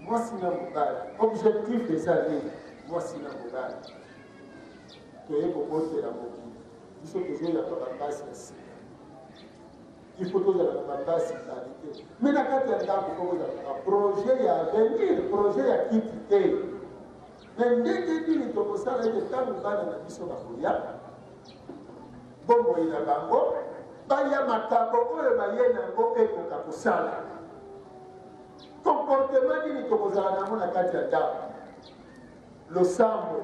mwasi na mobali objectif eza nini? Mwasi na mobali toye kobotela mokili, biso tozoyamba bambasi ya sika. Il faut tozala na bambasi qualité, mais na kati ya ndako fo kozala na baprojet ya avenir, projet ya kiti te. Mais ndenge nini tokosala ete ntango bana na biso bakoya, bomoi na bango baya makambo oyo baye nango ekoka kosala comportement nini tokozala nango na kati ya ndako? Losambo,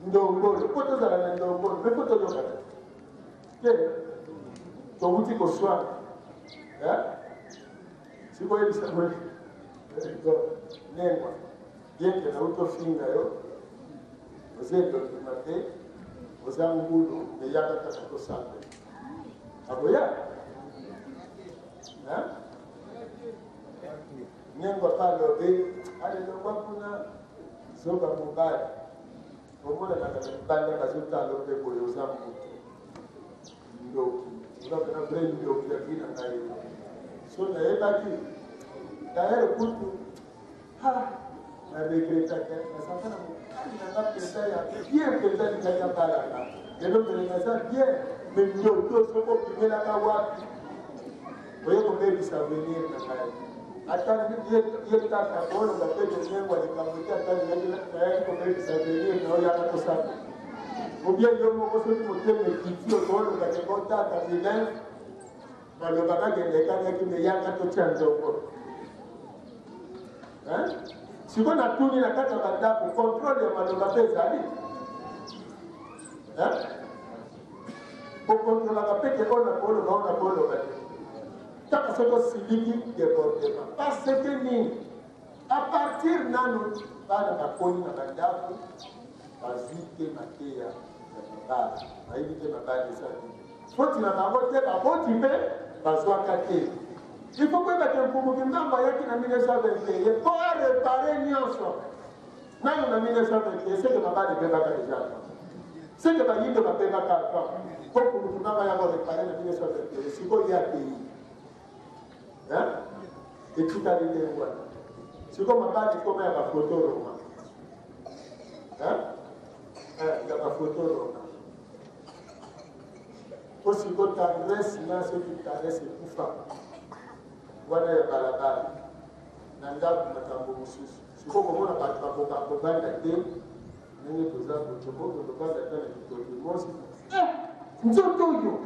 ndongolo, mpo tozala na ndongolo mpe mpo toyokana te, towuti koswana sikoyebisa boye nengwa bien ke nauti ofinga yo, oza elongi mabe, oza ngulu, me yaka kaka tosambela. Akoya nengwa pa alobi alelongwa kuna, zoba mobali, omonanaka na libanda bazotala mpe boye, oza moto ndoki, oza mpena vrai ndoki ya vi na ngai. So nayebaki d'ailleurs kutu na regretaka nazalaka na mobali nanga mpenza ya bien mpenza, lingaki abalaka lelo mbele naza bien, me ndoki oyo soki obimelaka wapi oye kobebisa avenir na ngai. Ata ye tata koloba mpe tonyengwa likambo te, ata nayaki kobebisa avenir na oyo yaka tosala obien yo moko. Soki motema ekiti, okoloba te bo tata vilain, maloba kakende ekangaki, me yaka totia nzongo. Sikoyo natuni, na kati ya bandako contrôle ya maloba mpe ezali? Okontrolaka mpe ke oyo nakoloba, oyo nakoloba te, kaka soki osiliki, débordement. Parce que nini? À partir nanu bana bakoli na bandako, bazwi te mateya ya mabala, bayebi te mabala eza nini. Foti na bango te, baboti mpe bazwaka te. Il faut koyeba ke Mfumu Kimbangu ayaki na 1921 mpo arepare nyonso. Nanu na 1921 seke mabala ebebaka deja, seke bayindo babebaka avant mpo Mfumu Kimbangu aya korepare na 1921. Sikoyo ye akei, etikali ndenge wana. Sikoyo mabala ekoma ya bafoto roma, ya bafoto roma, mpo siko tendresse na soki caresse ekufa wana ya balabala, na ndako makambo mosusu. Sikoyo komona bato bakoka kovanda te ndenge toza botokoki kovanda ata na kitoki mosi nzoto oyo.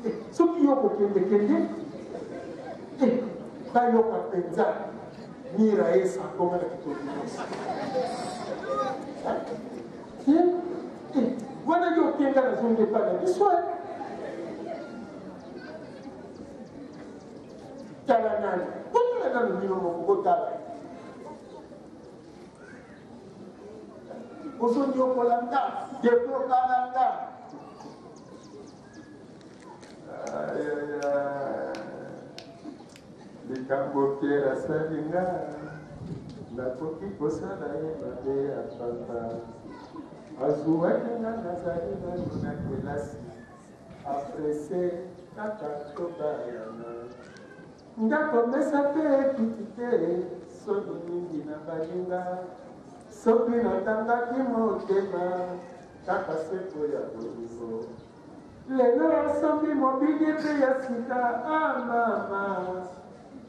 Eh, soki yo kokendekende eh, bayoka mpenza mira ye sankonga na kitoko nyonso eh, wana yo okenda nazongi epai na biso tala nani botala nanu bino moko botala ozonyokola nga deplokala nga Likambo Pierre asali nga, nakoki kosala ye mabe ya pamba. Azuwaki nga nazali nanu na kelasi, aprese kaka tobayana. Ndako mesa te kiti te, soni mingi na baninga. Soki natangaki motema kaka seko ya bolingo. Lelo asombi mobili mpe ya sika ah mama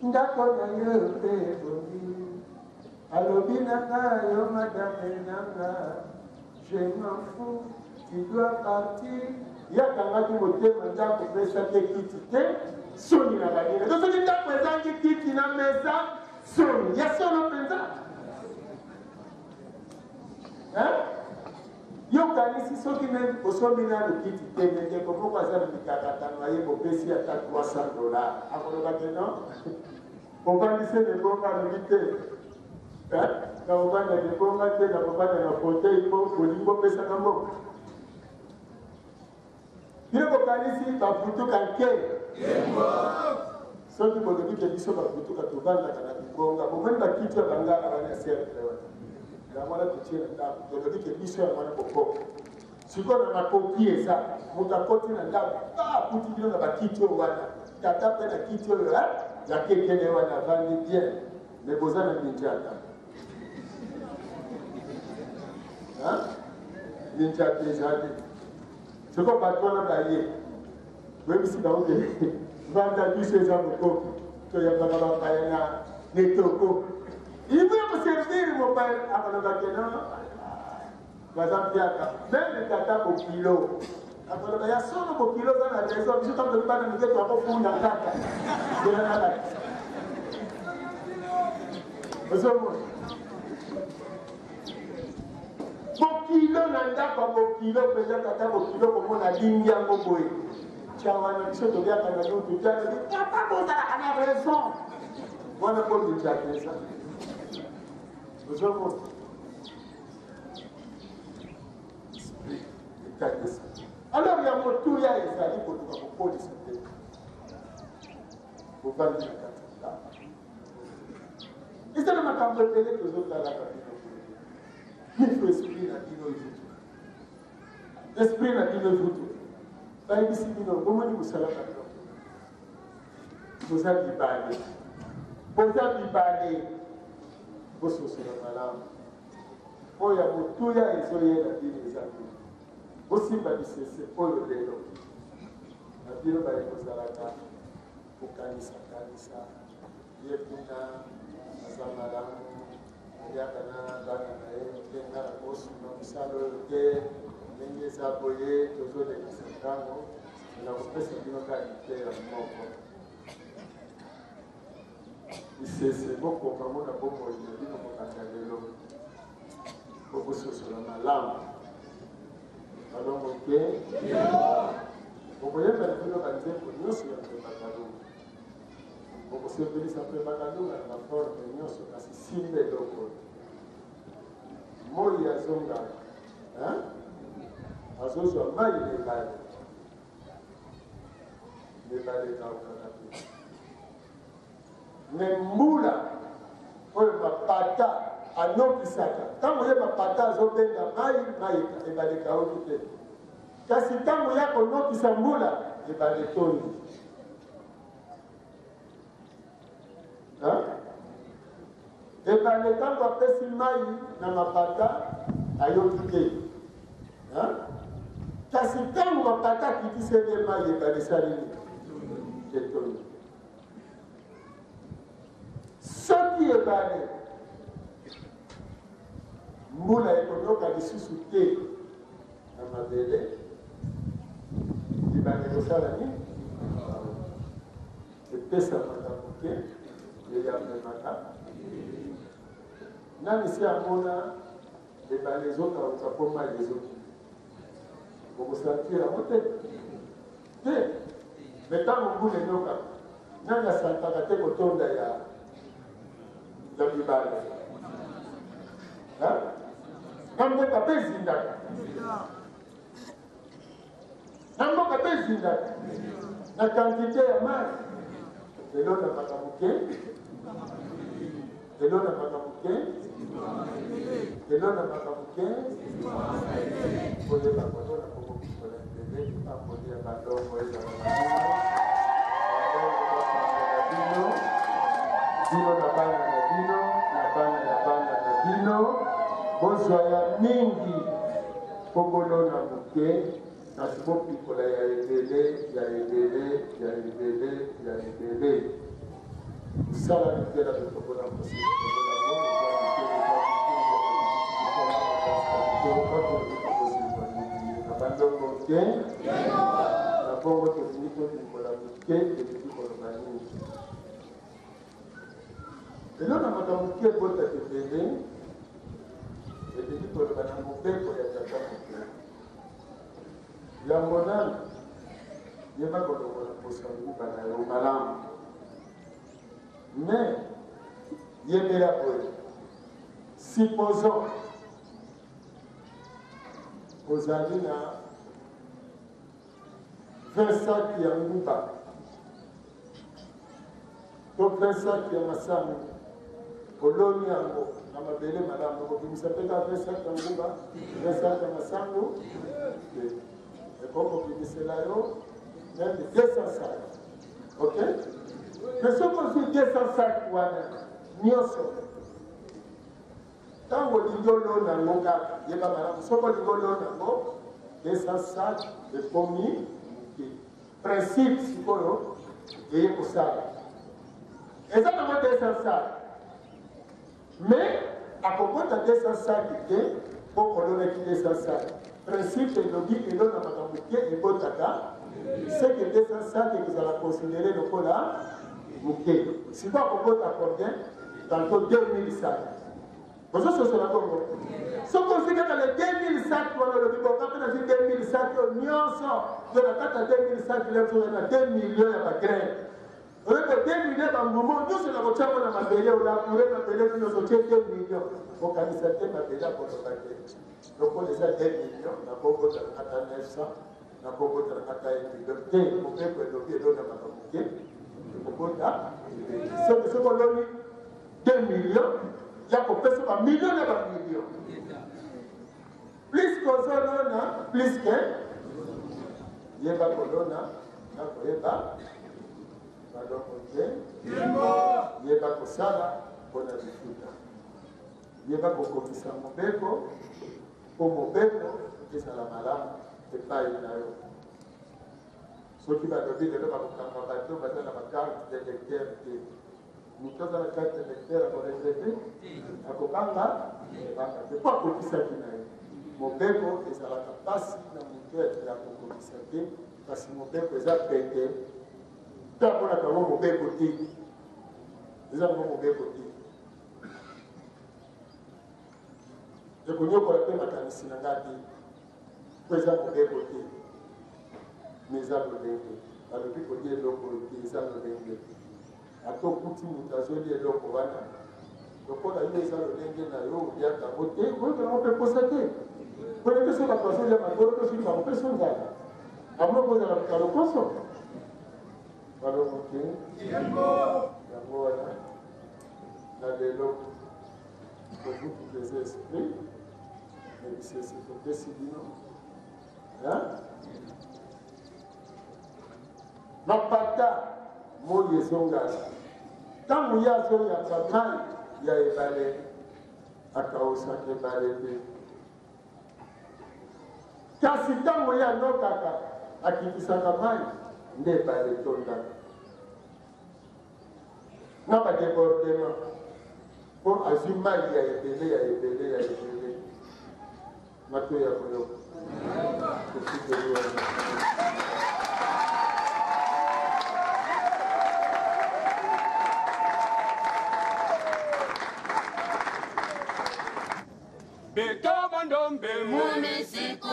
ndako na yo mpe ebongi alobi na nga yo madame na nga je m'en fous tu dois partir ye akangaki motema ndako mesa te kiti te soni na baninga to soki ndako ezangi kiti na mesa soni ya solo mpenza Hein? Yo okanisi soki meme osombi nanu kiti te me ndeko moko aza na mikakatano aye bopesi ata 300 dollars akoloba ke non ovandisi libonga alobi te nakovanda libonga te nakovanda na fauteuil mpo bolingi bopesaka mbongo bino bokanisi bavutuka nke soki bolobi ke biso bavutuka tovandaka na bibonga bomoni bakiti ya bangala wana ya cercle wana yango wana totie na ndako tolobi ke biso yango wana bokoko sikoyo na makoki eza moto akoti na ndako akuti bino na bakiti oyo wana tata mpe na kiti oyo ya kekele wana avandi bien me boza na minjata minjata ezali sikoyo bato wana baye boyebisi bango ke vanda biso eza mokoki toyambaka bapaya na netoko ivo ya koservir mopaya akoloba ke no baza mpiaka meme tata bokilo akoloba ya solo bokilo oza na raison biso ntango tobi bana mike toakofunda kaka nzela na bakisa ozomona bokilo na ndako ya bokilo mpenza tata bokilo komona alingi yango boye tya wana biso toliaka na lutu te alobi tata bozalaka na raison wana mpo minjaka eza ozomona esprit état d'esprit alors ya motuya ezali koluka kokolisa te bovandi na kati ya ndako eza na makambo ebele tozotalaka bino mifo esprit na bino evutuka esprit na bino evutuka bayebisi bino bomoni mosala na bino boza bibale boza bibale bososola malamu oyo ya motuya ezoyela bino eza bino bosimba lisese oyo lelo na bino baye kozalaka kokanisa kanisa ye kuna aza malamu aliaka na bana na ye te nga nakosunga mosala oyo te ndenge eza boye tozolekisa ntango nakopesa bino kaka liteya moko lisese bokoma ngo na bomoi na bino kobanda lelo po bososola malamu balongo te bokoyemba na bino banzembo nyonso ya Mpemba Kalunga bokosepelisa Mpemba Kalunga na baforme nyonso kasi simba eloko moi azongaka azozwa mai na ebale na ebale ekaukaka te me mbula oyo mapata anokisaka ntango ye mapata azobenda mai mai ebale ekauki te kasi ntango ya konokisa mbula ebale etondi ebale ntango apesi mai na mapata ayoki te kasi ntango mapata akitiseli ye mai ebale esali nini etondi Soki ebale, mbula ekonoka lisusu te na mabele, libanga ekosala nini? Epesamaka moke, eyambemaka. Nani si amona ebale ezokauka mpo mai ezokima? Okosentir yango te te. Me ntango mbula enokaka, nani asantaka te kotonda ya ya bibale? Na mboka mpe ezindaka, na mboka mpe ezindaka na kantite ya mai. Elonamaka moke, elonamaka moke, elonamaka moke. Koyeba kolona kokokisola ebele. Lipamboli ya balongo ezala na bino, balongo bapambola bino, bino na bana na bino na bana ya bana na bino. Bozwa ya mingi mpo bolona moke, kasi bopikola ya ebele, ya ebele, ya ebele, ya ebele. Sala mitela totokola mosi na bandongo te. Na bongo tolingi tolimbola moke elingi koloba nini. Elona makambo moke ebotaka ebele elingi koloba na mobeko ya tata moke. Yambo nanu, yeba kolongola mposo ya nguba na yo malamu. Mais yebela boye, supposons ozali na 20 sacs ya nguba to 20 sacs ya masangu, oloni yango na mabele malamu, okobimisa mpe kaka 20 sacs ya nguba, 20 sacs ya masangu te. Ekoki kobimisela yo meme 200 sacs, ok? Mais soki ozwi 200 sacs wana nyonso, ntango olingi olona yango kaka, yeba malamu, soki olingi olona yango, 200 sacs ekomi moke. Principe sikoyo eye kosala eza nango 200 sacs, mais akobota 200 sacs te mpo olonaki 200 sacs. Principe elobi elonamaka moke ebotaka, seke 200 sacs ekozala considéré lokola moke. Sikoyo akobota combien? Tantôt 2000 sacs. Ozososola bongo? Soki ozwi kaka le 2000 sacs wana, olobi bonga mpe nazwi 2000 sacs oyo nyonso, yo na kati ya 2000 sacs le mosusu na 2 millions ya bagrain, oyoka 2 millions bambuma nyonso na kotya ngo na mabele, olaboure mabele nyonso, otie 2 millions, okanisa te mabele akoloba te lokola eza 2 millions nakobotana ata 900, nakobotana ata 1 million te. Mobeko elobi elonamaka moke ekobota. Soki oloni 2 millions, ya kopesa ba million na ba million. Plus kozolona, plus ke yeba kolona na koyeba baloko te. Yeba kosala mpona lifuta, yeba kokokisa mobeko mpo mobeko ezala malamu epai na yo. Soki balobi lelo bakokanga bato baza na bacarte d'électeur te, moto aza na carte d'électeur akoregrete, akobanga banga te mpo akokisaki na ye mobeko. Ezalaka mpasi na moto ya kokokisa te, kasi mobeko eza pete mpe amonaka yango mobeko te. Eza yango mobeko te, ekonyokola mpe makanisi na ngai te mpo eza mobeko te. Me eza lolenge balobi kolia eloko oyo te, eza lolenge. Ata okuti moto azolia eloko wana, lokola yo eza lolenge na yo oliaka yango te, oyoka yango mpe mposa te. Pone mpe soki bato bazolia makolo mpe soki bakopesa nzala, yango kozala moto ya lokoso balongo te. Yango wana na lelo kobutuka eza esprit na bisese topesi bino. Mapata moi ezongala ntango ye azoyamba mai ya ebale, akausaka ebale te, kasi ntango ye anokaka, akitisaka mai nde ebale etondaka na badebordement mpo azwi mai ya ebele, ya ebele, ya ebele. Matoyi ya koyoka, tosukeli wana. Bandombe mumisiku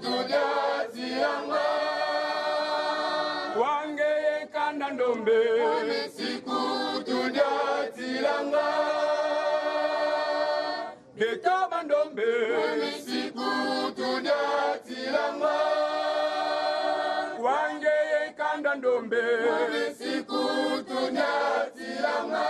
tunyatilanga. Wange kanda ndombe mumisiku tunyatilanga. Beto bandombe mumisiku tunyatilanga. Wange kanda ndombe mumisiku tunyatilanga.